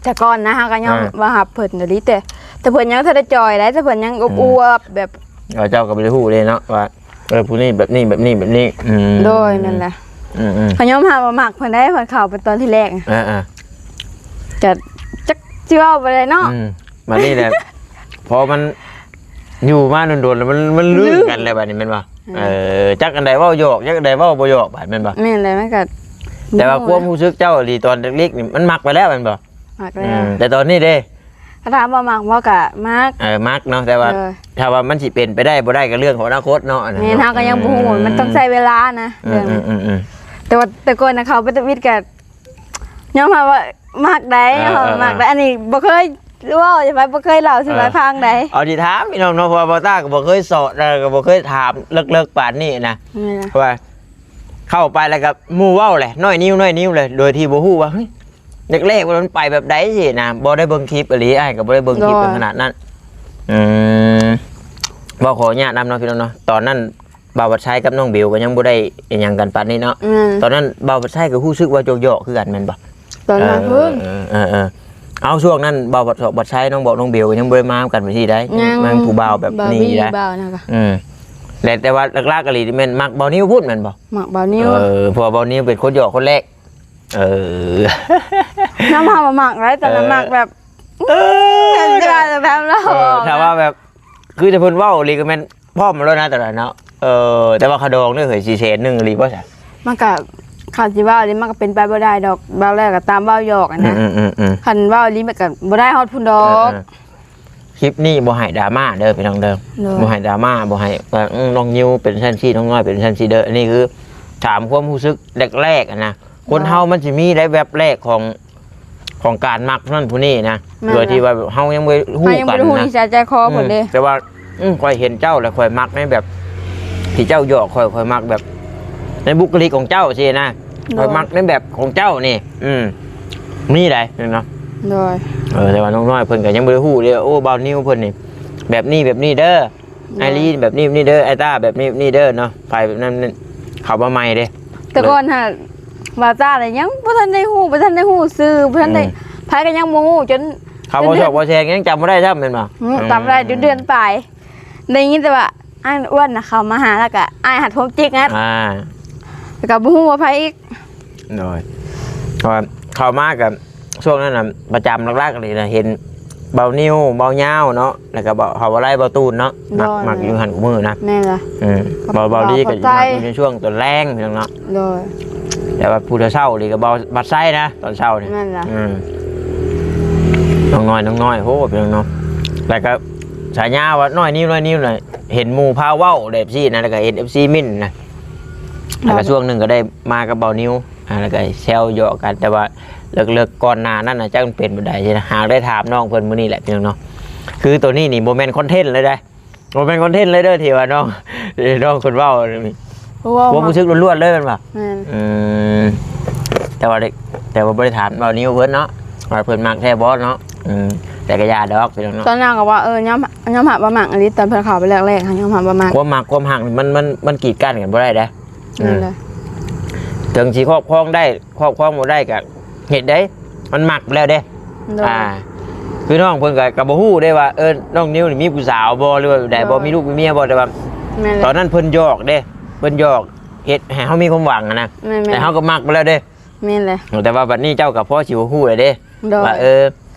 ແຕ່ກ່ອນນະ ເຮົາກໍຍອມ ອ່າ ວ່າຮັບເພິ່ນອີ່ຫຼີ ແຕ່ ແຕ່ເພິ່ນຍັງບໍ່ທັນໄດ້ຈ່ອຍໃດ ແຕ່ເພິ່ນຍັງ ອືມ ອວບໆ ແບບ ເອີ ເຈົ້າກໍບໍ່ໄດ້ຮູ້ເດ້ເນາະວ່າ ເອີ ຜູ້ນີ້ແບບນີ້ ແບບນີ້ ແບບນີ້ ອືມ ໂດຍ ແມ່ນແຫຼະ ອືມໆ ເຮົາຍອມຮັບວ່າມັກເພິ່ນໄດ໋ ເພິ່ນເຂົ້າໄປຕອນທີແລກ ອ່າໆ ຈະ ຈັກຊິເວົ້າບໍ່ໄດ້ເນາະ ອືມ ບາດນີ້ແຫຼະ ພໍມັນຢູ່ມາດົນໆ ແລ້ວມັນ ມັນລືມກັນແລ້ວບາດນີ້ແມ່ນບໍ່? ອືມ ເອີ ຈັກອັນໃດເວົ້າຫຍອກ ຈັກອັນໃດເວົ້າບໍ່ຫຍອກບາດແມ່ນບໍ່? ແມ່ນແຫຼະ ມັນກໍ ແຕ່ວ່າຄວາມຮູ້ສຶກເຈົ້າອີ່ຫຼີຕອນເລັກໆນີ້ ມັນມັກໄປແລ້ວແມ່ນບໍ່? ມັກແລ້ວ ອືມ ແຕ່ຕອນນີ້ເດ້ ຖ້າຖາມວ່າມັກບໍ່ ກະມັກ ເອີ ມັກເນາະ ແຕ່ວ່າ ເອີ ຖ້າວ່າມັນຊິເປັນໄປໄດ້ບໍ່ໄດ້ກໍເລື່ອງຂອງອະນາຄົດເນາະ ອັນນັ້ນ ແມ່ນ ເນາະ ເຮົາກໍຍັງບໍ່ຮູ້ ອືມ ມັນຕ້ອງໃຊ້ເວລານະ ອືມ ເລື່ອງ ອືມ ອືມ ແຕ່ວ່າແຕ່ກ່ອນນະ ເຂົ້າໄປທຳອິດກໍຍອມຮັບວ່າມັກໄດ໋ ເອີ ເອີ ເອີ ມັກໄດ໋ ອັນນີ້ບໍ່ເຄີຍເວົ້າໃຫ້ໃຜ ບໍ່ເຄີຍເລົ່າສູ່ໃຜ ເອີ ຟັງໄດ໋ ເອົາທີ່ຖາມພີ່ນ້ອງເນາະ ເພາະວ່າບ່າວຕ້າກໍບໍ່ເຄີຍສອດ ແລ້ວກໍບໍ່ເຄີຍຖາມເລິກໆປານນີ້ນະ ແມ່ນລະ ວ່າເຂົ້າໄປແລ້ວກໍໝູ່ເວົ້າແຫຼະ ນ້ອຍນິ້ວ ນ້ອຍນິ້ວແຫຼະ ໂດຍທີ່ບໍ່ຮູ້ວ່າ ເຮີ້ຍ ແລກໆວ່າມັນໄປແບບໃດຊີ້ນະ ບໍ່ໄດ້ເບິ່ງຄລິບອີ່ຫຼີ ອ້າຍກໍບໍ່ໄດ້ເບິ່ງຄລິບ ໂດຍ ເຖິງຂະໜາດນັ້ນ ອືມ ເວົ້າຂໍອະນຸຍາດນຳເນາະ ພີ່ນ້ອງເນາະ ຕອນນັ້ນບ່າວວັດໄຊກັບນ້ອງເບວກໍຍັງບໍ່ໄດ້ອີ່ຫຍັງກັນປານນີ້ເນາະ ອືມ ຕອນນັ້ນບ່າວວັດໄຊກໍຮູ້ສຶກວ່າຢອກໆຄືກັນແມ່ນບໍ່? ຕອນນັ້ນພຸ້ນ ເອີ ເອີ ເອີ ເອົາ ຊ່ວງນັ້ນບ່າວວັດ ວັດໄຊ ນ້ອງບອກ ນ້ອງເບວກໍຍັງບໍ່ໄດ້ມານຳກັນຈັ່ງຊີ້ໃດ໋ ຍັງ ຍັງຜູ້ບ່າວແບບນີ້ໄດ໋ ບ່າວນະ ອືມ ແລະ ແຕ່ວ່າຫຼັກໆອີ່ຫຼີນີ້ແມ່ນມັກບ່າວນິວພຸ້ນແມ່ນບໍ່? ມັກບ່າວນິວ ເອີ ເພາະວ່າບ່າວນິວເປັນຄົນຢອກຄົນແລກ ເອີ ນຳເຮົາມັກໄດ໋ ຕອນນັ້ນມັກແບບ ເອີ ແບບລາວ ເອີ ຖ້າວ່າແບບ ຄືແຕ່ເພິ່ນເວົ້າອີ່ຫຼີກໍແມ່ນພ້ອມແລ້ວນະຕອນນັ້ນເນາະ ເອີ ແຕ່ວ່າຄ່າດອງເດີເຮີ້ຍ ສີ່ແສນໜຶ່ງອີ່ຫຼີບໍ່ຊະ? ມັນກະ ຄັນຊິເວົ້າອີ່ຫຼີມັນກະເປັນໄປບໍ່ໄດ້ດອກ ເວົ້າແລ້ວກະຕາມເວົ້າຫຍອກຫັ້ນນະ ອືມໆໆ ຄັນເວົ້າອີ່ຫຼີມັນກະບໍ່ໄດ້ຮອດພຸ້ນດອກ ເອີ ເອີ ຄລິບນີ້ບໍ່ໃຫ້ດຣາມາເດີພີ່ນ້ອງເດີ ໂດຍ ບໍ່ໃຫ້ດຣາມາ ບໍ່ໃຫ້ວ່າ ອືມ ນ້ອງນິວເປັນຊັ້ນຊີ້ ນ້ອງນ້ອຍເປັນຊັ້ນຊີ້ເດີ ອັນນີ້ຄືຖາມຄວາມຮູ້ສຶກແລກໆຫັ້ນນະ ຄົນເຮົາມັນຊິມີໄດ້ແວັບແລກຂອງ ຂອງການມັກຜູ້ນັ້ນຜູ້ນີ້ນະ ແມ່ນລະ ໂດຍທີ່ວ່າເຮົາຍັງບໍ່ຮູ້ ເຮົາຍັງບໍ່ຮູ້ ກັນນະ ນິໄສໃຈຄໍເພິ່ນເດ້ ອືມ ແຕ່ວ່າ ອືມ ຂ້ອຍເຫັນເຈົ້າແລ້ວຂ້ອຍມັກໃນແບບ ທີ່ເຈົ້າຢອກຂ້ອຍ ຂ້ອຍມັກແບບ ໃນບຸກກະລິກຂອງເຈົ້າຊີ້ນະ ໂດຍ ຂ້ອຍມັກໃນແບບຂອງເຈົ້ານີ້ ອືມ ມີໃດ໋ເນາະ ໂດຍ ເອີ ແຕ່ວ່ານ້ອງນ້ອຍເພິ່ນກໍຍັງບໍ່ໄດ້ຮູ້ເດ້ ໂອ້ ບ່າວນິວເພິ່ນນີ້ ແບບນີ້ແບບນີ້ເດີ ໂດຍ ອ້າຍລີແບບນີ້ແບບນີ້ເດີ ອ້າຍຕ້າແບບນີ້ແບບນີ້ເດີເນາະ ໃຜແບບນັ້ນ ເຂົ້າມາໃໝ່ເດ້ ແຕ່ກ່ອນຫັ້ນ ບ່າວຕ້ານະຍັງບໍ່ທັນໄດ້ຮູ້ ບໍ່ທັນໄດ້ຮູ້ຊື່ ບໍ່ທັນໄດ້ ອືມ ໃຜກໍຍັງບໍ່ຮູ້ ຈົນເຂົາບໍ່ຊອກບໍ່ແຊງ ຍັງຈຳບໍ່ໄດ້ຊ້ຳແມ່ນບໍ່? ອືມ ອືມ ຈຳບໍ່ໄດ້ ເດືອນປາຍ ໄດ້ຍິນແຕ່ວ່າອ້າຍອ້ວນນະເຂົ້າມາຫາ ແລ້ວກໍອ້າຍຫັດຜົມຈິກຫັ້ນ ອ່າ ແລ້ວກໍບໍ່ຮູ້ວ່າໃຜອີກ ໂດຍ ເພາະວ່າເຂົ້າມາກໍ ຊ່ວງນັ້ນນະປະຈຳຫຼັກໆເລີຍນະ ເຫັນບ່າວນິວ ບ່າວຍາວເນາະ ແລ້ວກໍບ່າວ ບ່າວໄລ ບ່າວຕູນເນາະ ມັກ ໂດຍ ມັກຢູ່ຫັ້ນຄູ່ມື້ນະ ແມ່ນລະ ອືມ ບ່າວ ບ່າວລີກໍຢູ່ ຢູ່ໃນຊ່ວງຕອນແລງພີ່ນ້ອງເນາະ ໂດຍ ແຕ່ວ່າຜູ້ເຊົ້ານີ້ກໍບ່າວວັດໄຊນະ ຕອນເຊົ້ານີ້ ແມ່ນລະ ອືມ ນ້ອງນ້ອຍ ນ້ອງນ້ອຍ ໂອ້ ພີ່ນ້ອງເນາະ ແລ້ວກໍສາຍາວ່ານ້ອຍນິວ ນ້ອຍນິວນະ ເຫັນໝູ່ພາເວົ້າແບບຊີ້ນະ ແລ້ວກໍເຫັນເອັຟຊີມິ້ນນະ ແລ້ວກໍ ໂດຍ ຊ່ວງໜຶ່ງກໍໄດ້ມາກັບບ່າວນິວ ອ່າ ແລ້ວກໍແຊວຢອກກັນ ແຕ່ວ່າເລິກໆກ່ອນໜ້ານັ້ນນະ ຈັກມັນເປັນແບບໃດນະ ຫາກໄດ້ຖາມນ້ອງເພິ່ນມື້ນີ້ແຫຼະພີ່ນ້ອງເນາະ ຄືໂຕນີ້ນີ້ບໍ່ແມ່ນຄອນເທັນເລີຍເດ້ ບໍ່ແມ່ນຄອນເທັນເລີຍເດີ ທີ່ວ່ານ້ອງ ທີ່ນ້ອງເພິ່ນເວົ້ານີ້ ເວົ້າ ຄວາມຮູ້ສຶກລ້ວນໆເລີຍແມ່ນບໍ່? ແມ່ນ ອືມ ແຕ່ວ່າໄດ້ ແຕ່ວ່າບໍ່ໄດ້ຖາມບ່າວນິວເພິ່ນເນາະ ວ່າເພິ່ນມັກແທ້ບໍ່ເນາະ ອືມ ແຕ່ກໍຢ່າດອກພີ່ນ້ອງເນາະ ຕອນນັ້ນກໍວ່າ ເອີ ຍອມ ຍອມຮັບວ່າມັກອີ່ຫຼີ ຕອນເພິ່ນເຂົ້າໄປແລກໆ ຍອມຮັບວ່າມັກ ຄວາມມັກຄວາມຮັກນີ້ ມັນ ມັນ ມັນກີດກັ້ນກັນບໍ່ໄດ້ເດ້ ນັ້ນແຫຼະ ເຖິງຊິຄອບຄອງໄດ້ ຄອບຄອງບໍ່ໄດ້ກໍເຮັດໄດ້ ມັນມັກແລ້ວເດ້ ໂດຍ ອ່າ ຄືນ້ອງເພິ່ນກໍ ກໍບໍ່ຮູ້ເດ້ວ່າ ເອີ ນ້ອງນິວນີ້ມີຜູ້ສາວບໍ່ ຫຼືວ່າແບບໃດ ໂດຍ ບໍ່ມີລູກມີເມຍບໍ່ ແຕ່ວ່າ ແມ່ນແຫຼະ ຕອນນັ້ນເພິ່ນຢອກເດ້ ເພິ່ນຢອກເຮັດໃຫ້ເຮົາມີຄວາມຫວັງຫັ້ນນະ ແມ່ນໆ ແຕ່ເຮົາກໍມັກໄປແລ້ວເດ້ ແມ່ນແຫຼະ ແຕ່ວ່າບັດນີ້ເຈົ້າກໍພໍຊິຮູ້ແລ້ວເດ້ ໂດຍ ວ່າ ເອີ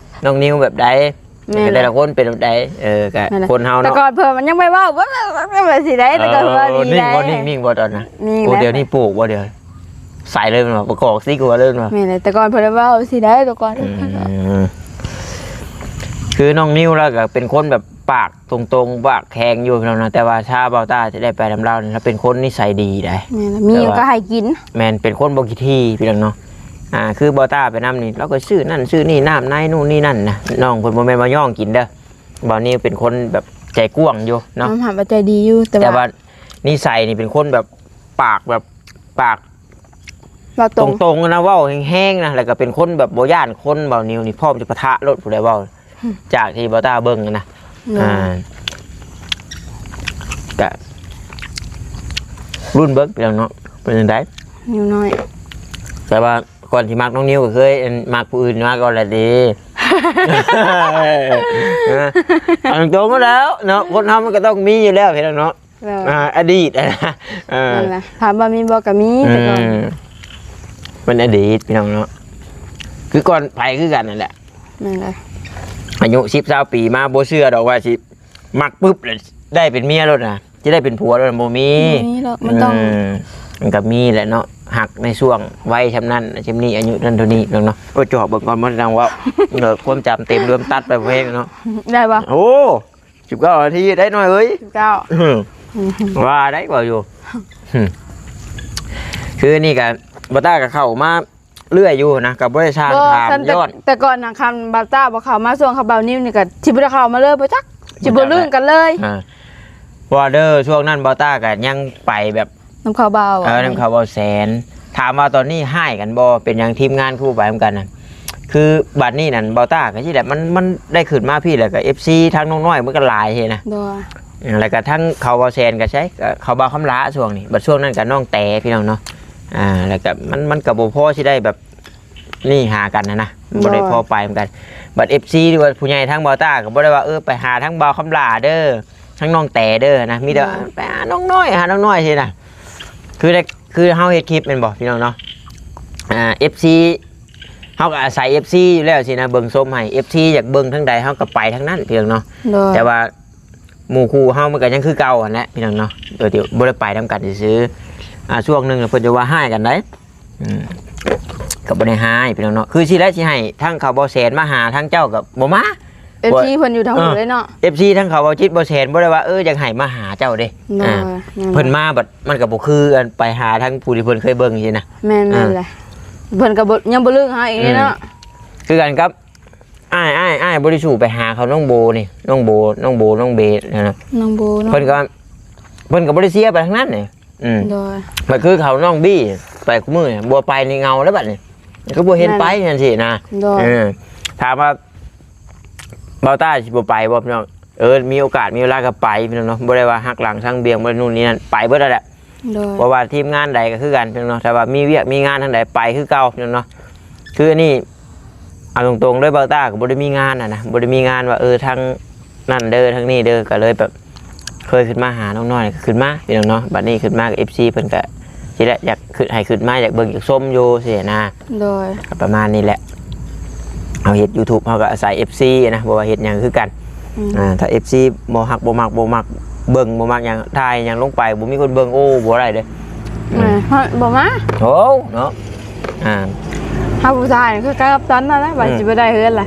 ນ້ອງນິວແບບໃດ ແມ່ນແຫຼະ ແຕ່ລະຄົນເປັນແບບໃດ ເອີ ກະ ແມ່ນແຫຼະ ຄົນເຮົາເນາະ ແຕ່ກ່ອນເພິ່ນມັນຍັງໄປເວົ້າ ແບບ ແບບ ແບບຊີ້ໃດ໋ ແຕ່ກ່ອນເພິ່ນວ່າ ເອີ ນີ້ ນີ້ ບໍ່ ນີ້ ນີ້ບໍ່ຕອນນະ ນີ້ ໂອ້ ແລ້ວ ດຽວນີ້ປູກບໍ່ ດຽວໃສເລີຍແມ່ນບໍ່ ປະກອບຊິກວ່າເລີຍແມ່ນບໍ່ ແມ່ນແຫຼະ ແຕ່ກ່ອນເພິ່ນເວົ້າຊີ້ໃດ໋ ແຕ່ກ່ອນ ອືມ ຄືນ້ອງນິວລາວກໍເປັນຄົນແບບປາກຕົງໆ ປາກແຂງຢູ່ພີ່ນ້ອງນະ ແຕ່ວ່າຖ້າບ່າວຕ້າຈະໄດ້ໄປນຳລາວນີ້ ລາວເປັນຄົນນິໄສດີໃດ໋ ແມ່ນ ມີຫຍັງກໍໃຫ້ກິນ ແມ່ນ ເປັນຄົນບໍ່ຂີ້ຖີ່ພີ່ນ້ອງເນາະ ອ່າ ຄືບ່າວຕ້າໄປນຳນີ້ ລາວກໍຊື້ນັ້ນຊື້ນີ້ ນ້ຳໃນນູ່ນນີ້ນັ້ນນະ ນ້ອງເພິ່ນບໍ່ແມ່ນວ່າຍ້ອງກິນເດີ ບ່າວນິວເປັນຄົນແບບໃຈກວ້າງຢູ່ເນາະ ຍອມຮັບວ່າໃຈດີຢູ່ ແຕ່ ແຕ່ວ່າ ວ່ານິໄສນີ້ເປັນຄົນແບບປາກແບບປາກ ເວົ້າຕົງ ຕົງໆນະ ເວົ້າແຮງໆນະ ແລ້ວກໍເປັນຄົນແບບບໍ່ຢ້ານຄົນ. ບ່າວນິວນີ້ພ້ອມຈະປະທະໂລດ ຜູ້ໃດເວົ້າ ຈາກທີ່ບ່າວຕ້າເບິ່ງນະ. ໂດຍ ອ່າ ກະລຸ້ນເບິ່ງພີ່ນ້ອງເນາະ ເປັນຈັ່ງໃດ ນິວນ້ອຍ. ແຕ່ວ່າກ່ອນທີ່ມັກນ້ອງນິວກໍເຄີຍ ອັນ ມັກຜູ້ອື່ນມາກ່ອນແຫຼະເດ້. ເອີ ເອົາຕົງໆແລ້ວເນາະ ຄົນເຮົາມັນກໍຕ້ອງມີຢູ່ແລ້ວພີ່ນ້ອງເນາະ. ໂດຍ ອ່າ ອະດີດນະ ເອີ ນັ້ນລະ ຖາມວ່າມີບໍ່ກໍມີ ອືມ ແຕ່ກ່ອນ ມັນອະດີດພີ່ນ້ອງເນາະ ຄືກ່ອນໃຜຄືກັນນັ້ນແຫຼະ. ນັ້ນລະ ອາຍຸສິບ ຊາວປີມາ ບໍ່ເຊື່ອດອກວ່າຊິມັກປຶບແລ້ວໄດ້ເປັນເມຍໂລດນະ ຊິໄດ້ເປັນຜົວໂລດນະ ບໍ່ມີ ບໍ່ມີດອກ ມັນຕ້ອງ ອືມ ມັນກໍມີແຫຼະເນາະ ຮັກໃນຊ່ວງໄວຊ່ຳນັ້ນຊ່ຳນີ້ ອາຍຸນັ້ນເທົ່ານີ້ເນາະ. ໂອ້ຍ ຈອບເບິ່ງກ່ອນ ບໍ່ໄດ້ນັ່ງເວົ້າ ເອີ ຄວາມຈຳເຕັມ ເລີ່ມຕັດໄປເພງເນາະ. ໄດ້ບໍ່? ໂອ້ ສິບເກົ້ານາທີໄດ້ນ້ອຍເອີຍ ສິບເກົ້າ ອືມ ວ່າໄດ້ກວ່າຢູ່ ອືມ ຄືນີ້ກະບ່າວຕ້າກໍເຂົ້າມາເລື້ອຍຢູ່ນະ ກໍບໍ່ໄດ້ສ້າງ ບໍ່ ຖາມ ຊັ້ນແຕ່ ຍ້ອນ ແຕ່ກ່ອນນະ ຄັນບ່າວຕ້າບໍ່ເຂົ້າມາຊ່ວງເຂົາບ່າວນິວນີ້ກໍຊິບໍ່ໄດ້ເຂົ້າມາເລີຍ ບໍ່ຈັກ ບໍ່ຈັກ ຊິບໍ່ລຶ້ງກັນເລີຍ ອ່າ ເພາະວ່າເດີ ຊ່ວງນັ້ນບ່າວຕ້າກໍຍັງໄປແບບ ນຳເຂົາບ່າວ ເອີ ນຳເຂົາບ່າວແສນ. ຖາມວ່າຕອນນີ້ຮ້າຍກັນບໍ່? ເປັນຫຍັງທີມງານຄືບໍ່ໄປນຳກັນນະ? ຄືບັດນີ້ນັ້ນ ບ່າວຕ້າກໍຊິແຫຼະ ມັນ ມັນໄດ້ຂຶ້ນມາພີ້ແລ້ວກໍ ເອັຟຊີ ທາງນ້ອງນ້ອຍມັນກໍຫຼາຍເດນະ. ໂດຍ ແລ້ວກໍທັງເຂົາບ່າວແສນກໍໃຊ້ ເຂົາບ່າວຄຳຫຼ້າຊ່ວງນີ້ ບັດຊ່ວງນັ້ນກໍນ້ອງແຕພີ່ນ້ອງເນາະ. ອ່າ ແລ້ວກໍມັນ ມັນກໍບໍ່ພໍຊິໄດ້ແບບນີ້ຫາກັນນະ ບໍ່ໄດ້ພໍໄປນຳກັນ. ບັດ ເອັຟຊີ ຫຼືວ່າຜູ້ໃຫຍ່ທາງບ່າວຕ້າກໍບໍ່ໄດ້ວ່າ ເອີ ໄປຫາທາງບ່າວຄຳຫຼ້າເດີ ທາງນ້ອງແຕເດີນະ ມີແຕ່ ໂດຍ ໄປຫານ້ອງນ້ອຍ ຫານ້ອງນ້ອຍຊີ້ນະ. ຄືໄດ້ ຄືເຮົາເຮັດຄລິບແມ່ນບໍ່ພີ່ນ້ອງເນາະ ອ່າ ເອັຟຊີ ເຮົາກໍອາໄສ ເອັຟຊີ ຢູ່ແລ້ວຊີ້ນະ ເບິ່ງຊົມໃຫ້ ເອັຟຊີ ຢາກເບິ່ງທາງໃດເຮົາກໍໄປທາງນັ້ນພີ່ນ້ອງເນາະ. ໂດຍ ແຕ່ວ່າໝູ່ຄູ່ເຮົາມັນກໍຍັງຄືເກົ່າຫັ້ນແຫຼະພີ່ນ້ອງເນາະ ໂດຍທີ່ບໍ່ໄດ້ໄປນຳກັນຊື່ໆ. ອ່າ ຊ່ວງໜຶ່ງເພິ່ນຈະວ່າຮ້າຍກັນໄດ ອືມ ກໍບໍ່ໄດ້ຮ້າຍພີ່ນ້ອງເນາະ ຄືຊິແລ້ວຊິໃຫ້ທາງເຂົາບໍ່ແສນມາຫາທາງເຈົ້າກໍບໍ່ມາ. ເອັຟຊີ ເພິ່ນຢູ່ທາງພຸ້ນເດ້ເນາະ ເອີ ເອັຟຊີ ທາງເຂົາເວົ້າຈິດບໍ່ແສນ ບໍ່ໄດ້ວ່າ ເອີ ຢາກໃຫ້ມາຫາເຈົ້າເດ້. ໂດຍ ອ່າ ແມ່ນ ເພິ່ນມາບັດມັນກໍບໍ່ຄືອັນໄປຫາທາງຜູ້ທີ່ເພິ່ນເຄີຍເບິ່ງຊີ້ນະ. ແມ່ນ ອ່າ ແມ່ນແຫຼະ ເພິ່ນກໍບໍ່ ຍັງບໍ່ລຶ້ງເຮົາອີກເດ້ເນາະ ອືມ ຄືກັນກັບອ້າຍ ອ້າຍ ອ້າຍບໍ່ໄດ້ສູ້ໄປຫາເຂົານ້ອງໂບນີ້ ນ້ອງໂບ ນ້ອງໂບ ນ້ອງເບນະ ນ້ອງໂບເນາະ ເພິ່ນກໍ ເພິ່ນກໍບໍ່ໄດ້ເຊຍໄປທາງນັ້ນນີ້. ອືມ ໂດຍ ມັນຄືເຂົານ້ອງບີໄປຄູ່ມື້ນີ້ ບໍ່ໄປນີ້ເຫງົາແລ້ວບັດນີ້ ຄືບໍ່ເຫັນໄປຈັ່ງຊີ້ນະ. ໂດຍ ເອີ ຖາມວ່າບ່າວຕ້າຊິບໍ່ໄປບໍ່ພີ່ນ້ອງ? ເອີ ມີໂອກາດມີເວລາກໍໄປພີ່ນ້ອງເນາະ ບໍ່ໄດ້ວ່າຫັກຫຼັງສັງບຽງ ບໍ່ໄດ້ນູ້ນນີ້ນັ້ນ ໄປເບິດຫັ້ນແຫຼະ. ໂດຍ ເພາະວ່າທີມງານໃດກໍຄືກັນພີ່ນ້ອງເນາະ ຖ້າວ່າມີວຽກມີງານທາງໃດໄປຄືເກົ່າພີ່ນ້ອງເນາະ. ຄືອັນນີ້ ເອົາຕົງໆເລີຍ ບ່າວຕ້າກໍບໍ່ໄດ້ມີງານຫັ້ນນະ ບໍ່ໄດ້ມີງານວ່າ ເອີ ທາງນັ້ນເດີ ທາງນີ້ເດີ ກໍເລີຍແບບເຄີຍຂຶ້ນມາຫານ້ອງນ້ອຍ ກໍຂຶ້ນມາພີ່ນ້ອງເນາະ. ບັດນີ້ຂຶ້ນມາກໍ ເອັຟຊີ ເພິ່ນກໍຊິແຫຼະ ຢາກຂຶ້ນ ໃຫ້ຂຶ້ນມາ ຢາກເບິ່ງຢາກຊົມຢູ່ຊີ້ນະ. ໂດຍ ກໍປະມານນີ້ແຫຼະ ເຮົາເຮັດ YouTube ເຮົາກໍອາໄສ ເອັຟຊີ ນະ ບໍ່ວ່າເຮັດຫຍັງຄືກັນ. ອືມ ອ່າ ຖ້າ ເອັຟຊີ ບໍ່ຮັກ ບໍ່ມັກ ບໍ່ມັກເບິ່ງ ບໍ່ມັກຫຍັງ ຖ່າຍຫຍັງລົງໄປ ບໍ່ມີຄົນເບິ່ງ ໂອ້ ບໍ່ໄດ້ເດ້. ອືມ ເອີ ບໍ່ມາ ໂອ້ ເນາະ. ອ່າ ເຮົາຜູ້ຊາຍຄືກັບຕອນນັ້ນແຫຼະ ວ່າ ອືມ ຊິບໍ່ໄດ້ເຮືອນລະ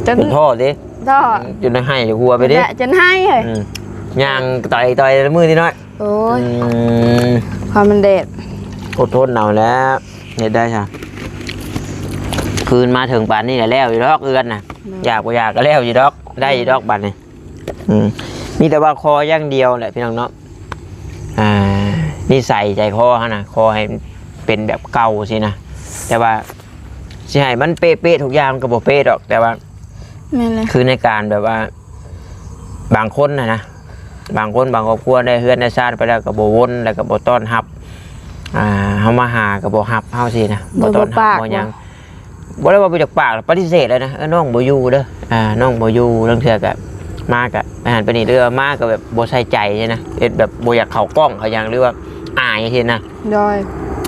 ຈົນ ຈົນທໍ້ຕິ ທໍ້ ອືມ ຈົນໄຫ້ຫົວໄປຕິ ຈົນໄຫ້ເອີຍ. ອືມ ຍ່າງຕ່ອຍໆ ມື້ນີ້ນ້ອຍ ໂອ້ຍ ອືມ ຄວາມມັນແດດ ອົດທົນເອົາແຫຼະ ເຮັດໄດ້ຊະ. ຄືນມາເຖິງປານນີ້ແຫຼະ ແລ້ວຢູ່ດອກເຮືອນນະ ເນາະ ຢາກບໍ່ຢາກກໍແລ້ວຢູ່ດອກ ໄດ້ຢູ່ດອກບັດນີ້. ອືມ ມີແຕ່ວ່າຂໍຢ່າງດຽວແຫຼະພີ່ນ້ອງເນາະ ອ່າ ນິໄສໃຈຄໍເຮົານະ ຂໍໃຫ້ເປັນແບບເກົ່າຊີ້ນະ ແຕ່ວ່າຊິໃຫ້ມັນເປະໆທຸກຢ່າງມັນກໍບໍ່ເປະດອກ ແຕ່ວ່າ ແມ່ນແຫຼະ ຄືໃນການແບບວ່າ ບາງຄົນນະນະ ບາງຄົນບາງຄອບຄົວໄດ້ເຮືອນໄດ້ຊານໄປແລ້ວກໍບໍ່ວົນ ແລ້ວກໍບໍ່ຕ້ອນຮັບ ອ່າ ເຮົາມາຫາກໍບໍ່ຮັບເຮົາຊີ້ນະ ບໍ່ ບໍ່ຕ້ອນຮັບ ບໍ່ຫຍັງ ບໍ່ໄດ້ວ່າບໍ່ຢາກປາກ ປະຕິເສດເລີຍນະ ເອີ ນ້ອງບໍ່ຢູ່ເດີ ອ່າ ນ້ອງບໍ່ຢູ່ ລາງເທື່ອກໍມາກໍໄປຫັ້ນໄປນີ້ ຫຼືວ່າມາກໍແບບບໍ່ໃສ່ໃຈຊີ້ນະ ເຮັດແບບບໍ່ຢາກເຂົ້າກ້ອງເຂົ້າຫຍັງ ຫຼືວ່າອາຍຊີ້ນະ. ໂດຍ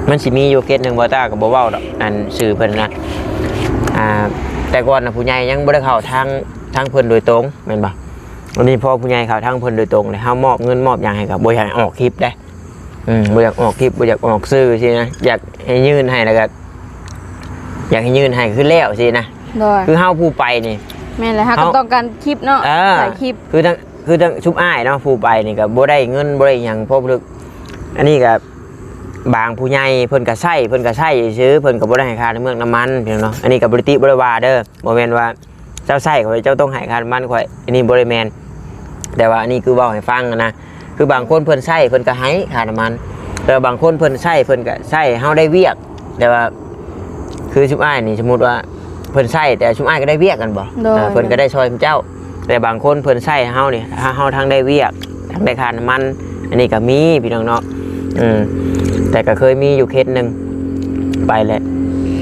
ມັນຊິມີຢູ່ເຄສໜຶ່ງ ບ່າວຕ້າກໍບໍ່ເວົ້າດອກ ອັນຊື່ເພິ່ນນະ ອ່າ ແຕ່ກ່ອນນະ ຜູ້ໃຫຍ່ຍັງບໍ່ໄດ້ເຂົ້າທາງ ທາງເພິ່ນໂດຍຕົງແມ່ນບໍ່? ອັນນີ້ພໍຜູ້ໃຫຍ່ເຂົ້າທາງເພິ່ນໂດຍຕົງເລີຍ ເຮົາມອບເງິນມອບຫຍັງໃຫ້ກໍບໍ່ຢາກໃຫ້ອອກຄລິບເດ້. ອືມ ບໍ່ຢາກອອກຄລິບ ບໍ່ຢາກອອກຊື່ຊີ້ນະ ຢາກໃຫ້ຍື່ນໃຫ້ແລ້ວກໍ ຢາກໃຫ້ຍື່ນໃຫ້ຄືແລ້ວຊີ້ນະ. ໂດຍ ຄືເຮົາຜູ້ໄປນີ້ ແມ່ນແຫຼະ ເຮົາກໍຕ້ອງການຄລິບເນາະ ເອີ ໃສ່ຄລິບ ຄືທັງ ຄືທັງຊຸມອ້າຍເນາະ ຜູ້ໄປນີ້ກໍບໍ່ໄດ້ເງິນບໍ່ໄດ້ຫຍັງ ເພາະ ອັນນີ້ກໍບາງຜູ້ໃຫຍ່ເພິ່ນກໍໃຊ້ ເພິ່ນກໍໃຊ້ຊື່ ເພິ່ນກໍບໍ່ໄດ້ໃຫ້ຄ່ານ້ຳເມືອກນ້ຳມັນພີ່ນ້ອງເນາະ. ອັນນີ້ກໍບໍ່ໄດ້ຕິບໍ່ໄດ້ວ່າເດີ ບໍ່ແມ່ນວ່າ ເຈົ້າໃຊ້ຂ້ອຍ ເຈົ້າຕ້ອງໃຫ້ຄ່ານ້ຳມັນຂ້ອຍ ອັນນີ້ບໍ່ໄດ້ແມ່ນ. ແຕ່ວ່າອັນນີ້ຄືເວົ້າໃຫ້ຟັງນະ ຄືບາງຄົນເພິ່ນໃຊ້ເພິ່ນກໍໃຫ້ຄ່ານ້ຳມັນ ແຕ່ບາງຄົນເພິ່ນໃຊ້ເພິ່ນກໍໃຊ້ເຮົາໄດ້ວຽກ ແຕ່ວ່າຄືຊຸມອ້າຍນີ້ ສົມມຸດວ່າເພິ່ນໃຊ້ ແຕ່ຊຸມອ້າຍກໍໄດ້ວຽກ ແມ່ນບໍ່? ໂດຍ ເອີ ເພິ່ນກໍໄດ້ຊ່ອຍເຈົ້າ. ແຕ່ບາງຄົນເພິ່ນໃຊ້ເຮົານີ້ ເຮົາ ເຮົາທັງໄດ້ວຽກ ທັງໄດ້ຄ່ານ້ຳມັນ ອັນນີ້ກໍມີພີ່ນ້ອງເນາະ. ອືມ ແຕ່ກໍເຄີຍມີຢູ່ເຄສໜຶ່ງ ໄປແລ້ວ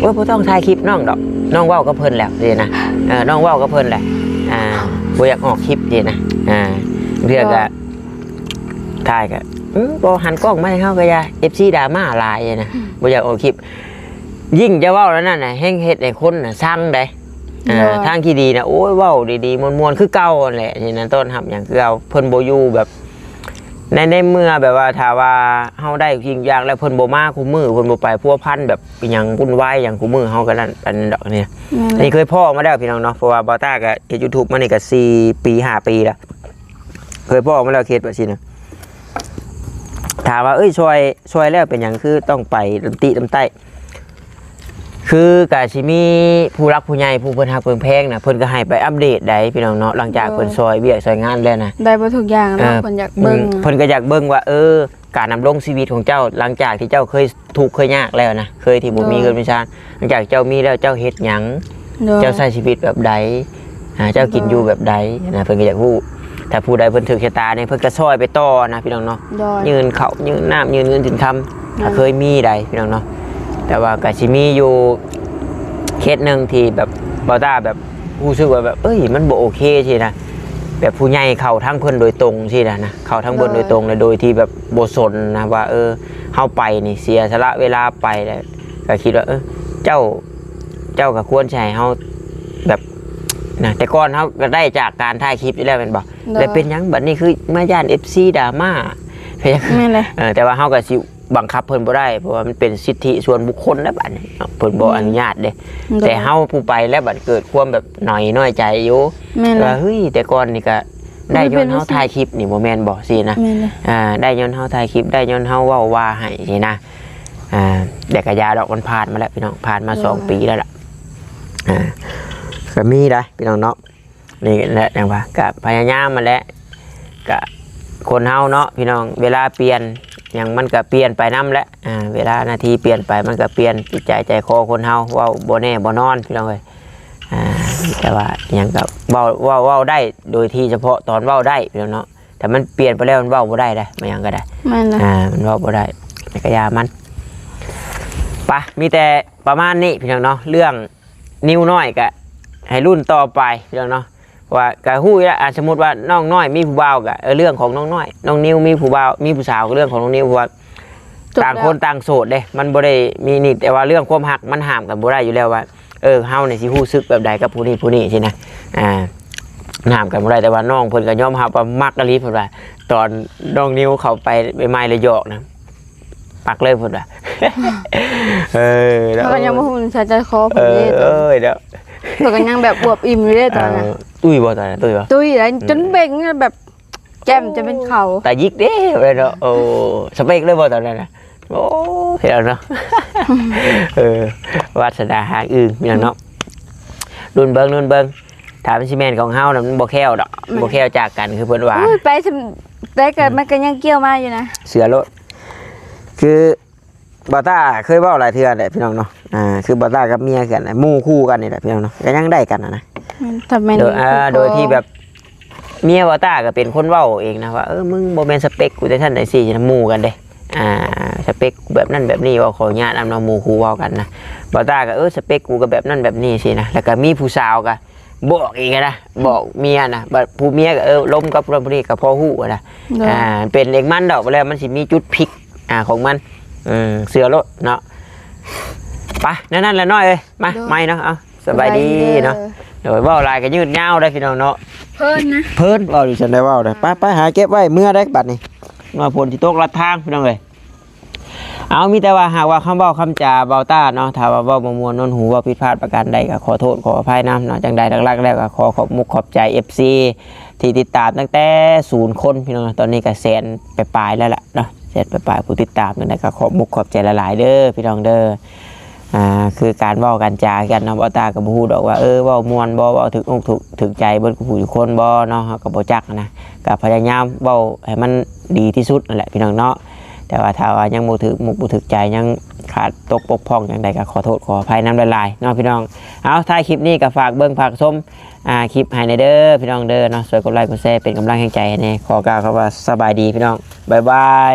ໂອ້ຍ ບໍ່ຕ້ອງຖ່າຍຄລິບນ້ອງດອກ ນ້ອງເວົ້າກັບເພິ່ນແລ້ວຊີ້ນະ. ເອີ ນ້ອງເວົ້າກັບເພິ່ນແຫຼະ ອ່າ ບໍ່ຢາກອອກຄລິບຊີ້ນະ. ອ່າ ເທື່ອກໍ ກໍ ຖ່າຍກໍ ອືມ ບໍ່ຫັນກ້ອງມາໃຫ້ເຮົາກໍຢ່າ ເອັຟຊີ ດຣາມາຫຼາຍນະ ອືມ ບໍ່ຢາກອອກຄລິບ. ຍິ່ງຈະເວົ້າແນວນັ້ນນະ ແຮ່ງເຮັດໃຫ້ຄົນນະຊັງໃດ໋. ອ່າ ໂດຍ ທາງທີ່ດີນະ ໂອ້ຍ ເວົ້າດີໆ ມ່ວນໆ ຄືເກົ່າຫັ້ນແຫຼະ ນີ້ນະ ຕ້ອນຮັບຫຍັງຄືເກົ່າ. ເພິ່ນບໍ່ຢູ່ແບບ ໃນ ໃນເມື່ອແບບວ່າ ຖ້າວ່າເຮົາໄດ້ທຸກສິ່ງທຸກຢ່າງແລ້ວ ເພິ່ນບໍ່ມາຄູ່ມື້ ເພິ່ນບໍ່ໄປພົວພັນແບບອີຫຍັງວຸ່ນວາຍຫຍັງຄູ່ມື້ ເຮົາກໍນັ້ນ ອັນນັ້ນດອກນີ້. ແມ່ນແຫຼະ ນີ້ເຄີຍພໍ້ມາແລ້ວພີ່ນ້ອງເນາະ ເພາະວ່າບ່າວຕ້າກໍເຮັດ YouTube ມານີ້ກໍສີ່ປີ ຫ້າປີແລ້ວ. ເຄີຍພໍ້ມາແລ້ວ ເຂດແບບຊີ້ນະ ຖາມວ່າ ເອີຍ ຊ່ອຍ ຊ່ອຍແລ້ວເປັນຫຍັງຄືຕ້ອງໄປຕຳຕິຕຳໄຕ້? ຄືກະຊິມີຜູ້ຫຼັກຜູ້ໃຫຍ່ ຜູ້ເພິ່ນຮັກເພິ່ນແພງນະ ເພິ່ນກໍໃຫ້ໄປອັບເດດໃດ໋ພີ່ນ້ອງເນາະ. ຫຼັງຈາກ ໂດຍ ເພິ່ນຊ່ອຍວຽກຊ່ອຍງານແລ້ວນະ ໄດ້ເບິດທຸກຢ່າງເນາະ. ເອີ ເພິ່ນຢາກເບິ່ງ ອືມ ເພິ່ນກໍຢາກເບິ່ງວ່າ ເອີ ການດຳລົງຊີວິດຂອງເຈົ້າ ຫຼັງຈາກທີ່ເຈົ້າເຄີຍທຸກເຄີຍຍາກແລ້ວນະ ເຄີຍທີ່ບໍ່ມີ ໂດຍ ເຮືອນມີຊານ ຫຼັງຈາກເຈົ້າມີແລ້ວ ເຈົ້າເຮັດຫຍັງ? ໂດຍ ເຈົ້າໃຊ້ຊີວິດແບບໃດ? ອ່າ ເຈົ້າກິນ ໂດຍ ຢູ່ແບບໃດນະ ເພິ່ນກໍຢາກຮູ້. ຖ້າຜູ້ໃດເພິ່ນຖືກຊະຕານີ້ ເພິ່ນກໍຊ່ອຍໄປຕໍ່ນະພີ່ນ້ອງເນາະ. ໂດຍ ຍື່ນເຂົ້າຍື່ນນ້ຳ ຍື່ນເງິນຍື່ນຄຳ ໂດຍ ກໍເຄີຍມີໃດ໋ພີ່ນ້ອງເນາະ. ແຕ່ວ່າກໍຊິມີຢູ່ເຄສໜຶ່ງທີ່ແບບ ບ່າວຕ້າແບບ ຮູ້ສຶກວ່າແບບ ເອີຍ ມັນບໍ່ໂອເຄຊີ້ນະ ແບບຜູ້ໃຫຍ່ເຂົ້າທາງເພິ່ນໂດຍຕົງຊີ້ນະ ເຂົ້າທາງເພິ່ນໂດຍ ໂດຍຕົງ ແລະ ໂດຍທີ່ແບບບໍ່ສົນນະວ່າ ເອີ ເຮົາໄປນີ້ເສຍສະຫຼະເວລາໄປ ແລ້ວກໍຄິດວ່າ ເອີ ເຈົ້າ ເຈົ້າກໍຄວນຊິໃຫ້ເຮົາແບບນະ ແຕ່ກ່ອນເຮົາກໍໄດ້ຈາກການຖ່າຍຄລິບຢູ່ແລ້ວແມ່ນບໍ່? ໂດຍ ແລ້ວເປັນຫຍັງບັດນີ້ຄືມາຢ້ານເອັຟຊີດຣາມາ? ແມ່ນແຫຼະ ເອີ ແຕ່ວ່າເຮົາກໍຊິ ບັງຄັບເພິ່ນບໍ່ໄດ້ ເພາະວ່າມັນເປັນສິດທິສ່ວນບຸກຄົນແລ້ວບັດນີ້ເນາະ ເພິ່ນບໍ່ ອືມ ອະນຸຍາດເດ້. ໂດຍ ແຕ່ເຮົາຜູ້ໄປແລ້ວບັດເກີດຄວາມແບບໜ້ອຍ ນ້ອຍໃຈຢູ່ ແມ່ນແຫຼະ ວ່າ ເຮີ້ຍ ແຕ່ກ່ອນນີ້ກະໄດ້ຍ້ອນເຮົາຖ່າຍຄລິບນີ້ ບໍ່ແມ່ນບໍ່ ຊີ້ນະ. ແມ່ນແຫຼະ ອ່າ ໄດ້ຍ້ອນເຮົາຖ່າຍຄລິບ ໄດ້ຍ້ອນເຮົາເວົ້າວ່າໃຫ້ ຊີ້ນະ. ອ່າ ແຕ່ກະຢ່າດອກ ມັນຜ່ານມາແລ້ວພີ່ນ້ອງ ຜ່ານມາ ໂດຍ ສອງປີແລ້ວລະ. ອ່າ ກະມີໄດ໋ພີ່ນ້ອງເນາະ. ນີ້ແຫຼະ ຈັ່ງວ່າກະພະຍາຍາມຫັ້ນແຫຼະ ກະຄົນເຮົາເນາະພີ່ນ້ອງ ເວລາປ່ຽນຫຍັງມັນກະປ່ຽນໄປນຳແຫຼະ. ອ່າ ເວລານາທີປ່ຽນໄປມັນກະປ່ຽນ ຈິດໃຈໃຈຄໍຄົນເຮົາ ເວົ້າບໍ່ແນ່ບໍ່ນອນພີ່ນ້ອງເອີຍ. ອ່າ ແຕ່ວ່າຫຍັງກະເວົ້າ ເວົ້າ ເວົ້າໄດ້ ໂດຍທີ່ສະເພາະຕອນເວົ້າໄດ້ພີ່ນ້ອງເນາະ ແຕ່ມັນປ່ຽນໄປແລ້ວມັນເວົ້າບໍ່ໄດ້ເດ້ ມັນຫຍັງກະໄດ້. ແມ່ນແຫຼະ ອ່າ ມັນເວົ້າບໍ່ໄດ້ ແຕ່ກະຢ່າມັນ. ປະ ມີແຕ່ປະມານນີ້ພີ່ນ້ອງເນາະ ເລື່ອງ ນິວນ້ອຍກະໃຫ້ລຸ້ນຕໍ່ໄປພີ່ນ້ອງເນາະ ເພາະວ່າກະຮູ້ຢູ່ແລ້ວ ອ່າ ສົມມຸດວ່ານ້ອງນ້ອຍມີຜູ້ບ່າວກະ ເອີ ເລື່ອງຂອງນ້ອງນ້ອຍ ນ້ອງນິວມີຜູ້ບ່າວ ມີຜູ້ສາວກະເລື່ອງຂອງນ້ອງນິວ ເພາະວ່າ ຈົບແລ້ວ ຕ່າງຄົນຕ່າງໂສດເດ້ ມັນບໍ່ໄດ້ມີນີ້. ແຕ່ວ່າເລື່ອງຄວາມຮັກມັນຫ້າມກັນບໍ່ໄດ້ຢູ່ແລ້ວວ່າ ເອີ ເຮົານີ້ຊິຮູ້ສຶກແບບໃດກັບຜູ້ນີ້ຜູ້ນີ້ຊີ້ນະ ອ່າ ຫ້າມກັນບໍ່ໄດ້. ແຕ່ວ່ານ້ອງເພິ່ນກະຍອມຮັບວ່າມັກອີ່ຫຼີ ເພິ່ນວ່າ ຕອນນ້ອງນິວເຂົ້າໄປໃໝ່ໆ ແລ້ວຢອກນະ ປັກເລີຍເພິ່ນວ່າ ເອີ ເຮົາກໍຍັງບໍ່ຮູ້ໃສ່ໃຈຄໍເພິ່ນເດ້ ເອີ ເອີ ເນາະ ເພິ່ນກໍຍັງແບບອວບອີ່ມຢູ່ເດ້ຕອນນັ້ນ. ເອີ ຕຸ້ຍບໍ່ຕອນນັ້ນ? ຕຸ້ຍບໍ່? ຕຸ້ຍໄດ໋ ອືມ ຈົນເບັ່ງແບບແກ້ມຈະເປັນເຂົາ ຕາຢິກເດ້ເນາະ. ໂອ້ ສະເປັກເລີຍບໍ່ຕອນນັ້ນນະ? ໂອ້ ເຫັນແລ້ວເນາະ ເອີ ວາດສະໜາຫາງອື່ນພີ່ນ້ອງເນາະ. ອືມ ລຸ້ນເບິ່ງ ລຸ້ນເບິ່ງ ຖ້າມັນຊິແມ່ນຂອງເຮົານະ ມັນບໍ່ແຄ້ວດອກ ແມ່ນ ບໍ່ແຄ້ວຈາກກັນຄືເພິ່ນວ່າ. ໂອ້ຍ ໄປຊຳໃດກໍ ອືມ ມັນກໍຍັງກ່ຽວມາຢູ່ນະ ເຊື່ອໂລດ. ຄືບ່າວຕ້າເຄີຍເວົ້າຫຼາຍເທື່ອແຫຼະພີ່ນ້ອງເນາະ ອ່າ ຄືບ່າວຕ້າກັບເມຍຄືກັນ ໝູ່ຄູ່ກັນນີ້ແຫຼະພີ່ນ້ອງເນາະ ກໍຍັງໄດ້ກັນນະ. ອືມ ຖ້າແມ່ນ ໂດຍ ອ່າ ຄູ່ ໂດຍທີ່ແບບ ເມຍບ່າວຕ້າກໍເປັນຄົນເວົ້າເອງນະວ່າ ເອີ ມຶງບໍ່ແມ່ນສະເປັກກູ ຈັ່ງຊັ້ນຈັ່ງຊີ້ນະ ໝູ່ກັນເດ້ ອ່າ ສະເປັກກູແບບນັ້ນແບບນີ້ ເວົ້າຂໍອະນຸຍາດນຳເນາະ ໝູ່ຄູ່ເວົ້າກັນນະ. ບ່າວຕ້າກໍ ເອີ ສະເປັກກູກໍແບບນັ້ນແບບນີ້ຊີ້ນະ ແລ້ວກໍມີຜູ້ສາວກໍ ບອກອີກນະ ບອກເມຍນະ ບັດຜູ້ເມຍກໍ ເອີ ລົມກັບຜູ້ນັ້ນຜູ້ນີ້ກໍພໍຮູ້ນະ. ໂດຍ ອ່າ ເປັນເອງມັນດອກ ແລ້ວມັນຊິມີຈຸດພິກ ອ່າ ຂອງມັນ. ອືມ ເຊື່ອໂລດເນາະ. ໄປ ແນວນັ້ນແຫຼະນ້ອຍເອີຍ ມາ ໂດຍ ໃໝ່ເນາະ ເອົາ ສະບາຍດີເນາະ. ໂດຍ ເວົ້າຫຼາຍກໍຍືດຍາວໄດ໋ພີ່ນ້ອງເນາະ ເພີນນະ ເພີນ ເວົ້າຢູ່ຊັ້ນໄດ້ເວົ້າໄດ໋. ໄປ ໄປຫາເກັບໄວ້ເມືອໄດ໋ບັດນີ້ ວ່າຝົນຊິຕົກລັດທາງພີ່ນ້ອງເອີຍ. ເອົາ ມີແຕ່ວ່າຫາກວ່າຄຳເວົ້າຄຳຈາບ່າວຕ້າເນາະ ຖ້າວ່າເວົ້າບໍ່ມ່ວນນວນຫູ ເວົ້າຜິດພາດປະການໃດກໍຂໍໂທດຂໍອະໄພນຳເນາະ. ຈັ່ງໃດຫຼັກໆແລ້ວກໍຂໍຂອບມຸກຂອບໃຈເອັຟຊີທີ່ຕິດຕາມຕັ້ງແຕ່ສູນຄົນພີ່ນ້ອງ ຕອນນີ້ກໍແສນປາຍໆແລ້ວລະເນາະ ແສນປາຍໆຜູ້ຕິດຕາມ. ຈັ່ງໃດກໍຂອບມຸກຂອບໃຈຫຼາຍໆເດີພີ່ນ້ອງເດີ. ອ່າ ຄືການເວົ້າການຈາກັນເນາະ ບ່າວຕ້າກໍບໍ່ຮູ້ດອກວ່າ ເອີ ເວົ້າມ່ວນບໍ່ ເວົ້າຖືກອົກຖືກ ຖືກໃຈເບິດທຸກຜູ້ທຸກຄົນບໍ່ເນາະ ເຮົາກໍບໍ່ຈັກນະ. ກໍພະຍາຍາມເວົ້າໃຫ້ມັນດີທີ່ສຸດນັ້ນແຫຼະພີ່ນ້ອງເນາະ. ແຕ່ວ່າຖ້າວ່າຍັງບໍ່ຖືກອົກຖືກໃຈ ຍັງ ຂາດຕົກບົກຜ່ອງຈັ່ງໃດກໍຂໍໂທດຂໍອະໄພນຳຫຼາຍໆເນາະພີ່ນ້ອງ. ເອົາ ທ້າຍຄລິບນີ້ກໍຝາກເບິ່ງຝາກຊົມ ອ່າ ຄລິບໃຫ້ແດ່ເດີພີ່ນ້ອງເດີເນາະ, ຊ່ວຍກົດໄລກົດແຊເປັນກຳລັງແຮງໃຈໃຫ້ແດ່. ຂໍກ່າວຄຳວ່າສະບາຍດີພີ່ນ້ອງ ບາຍບາຍ.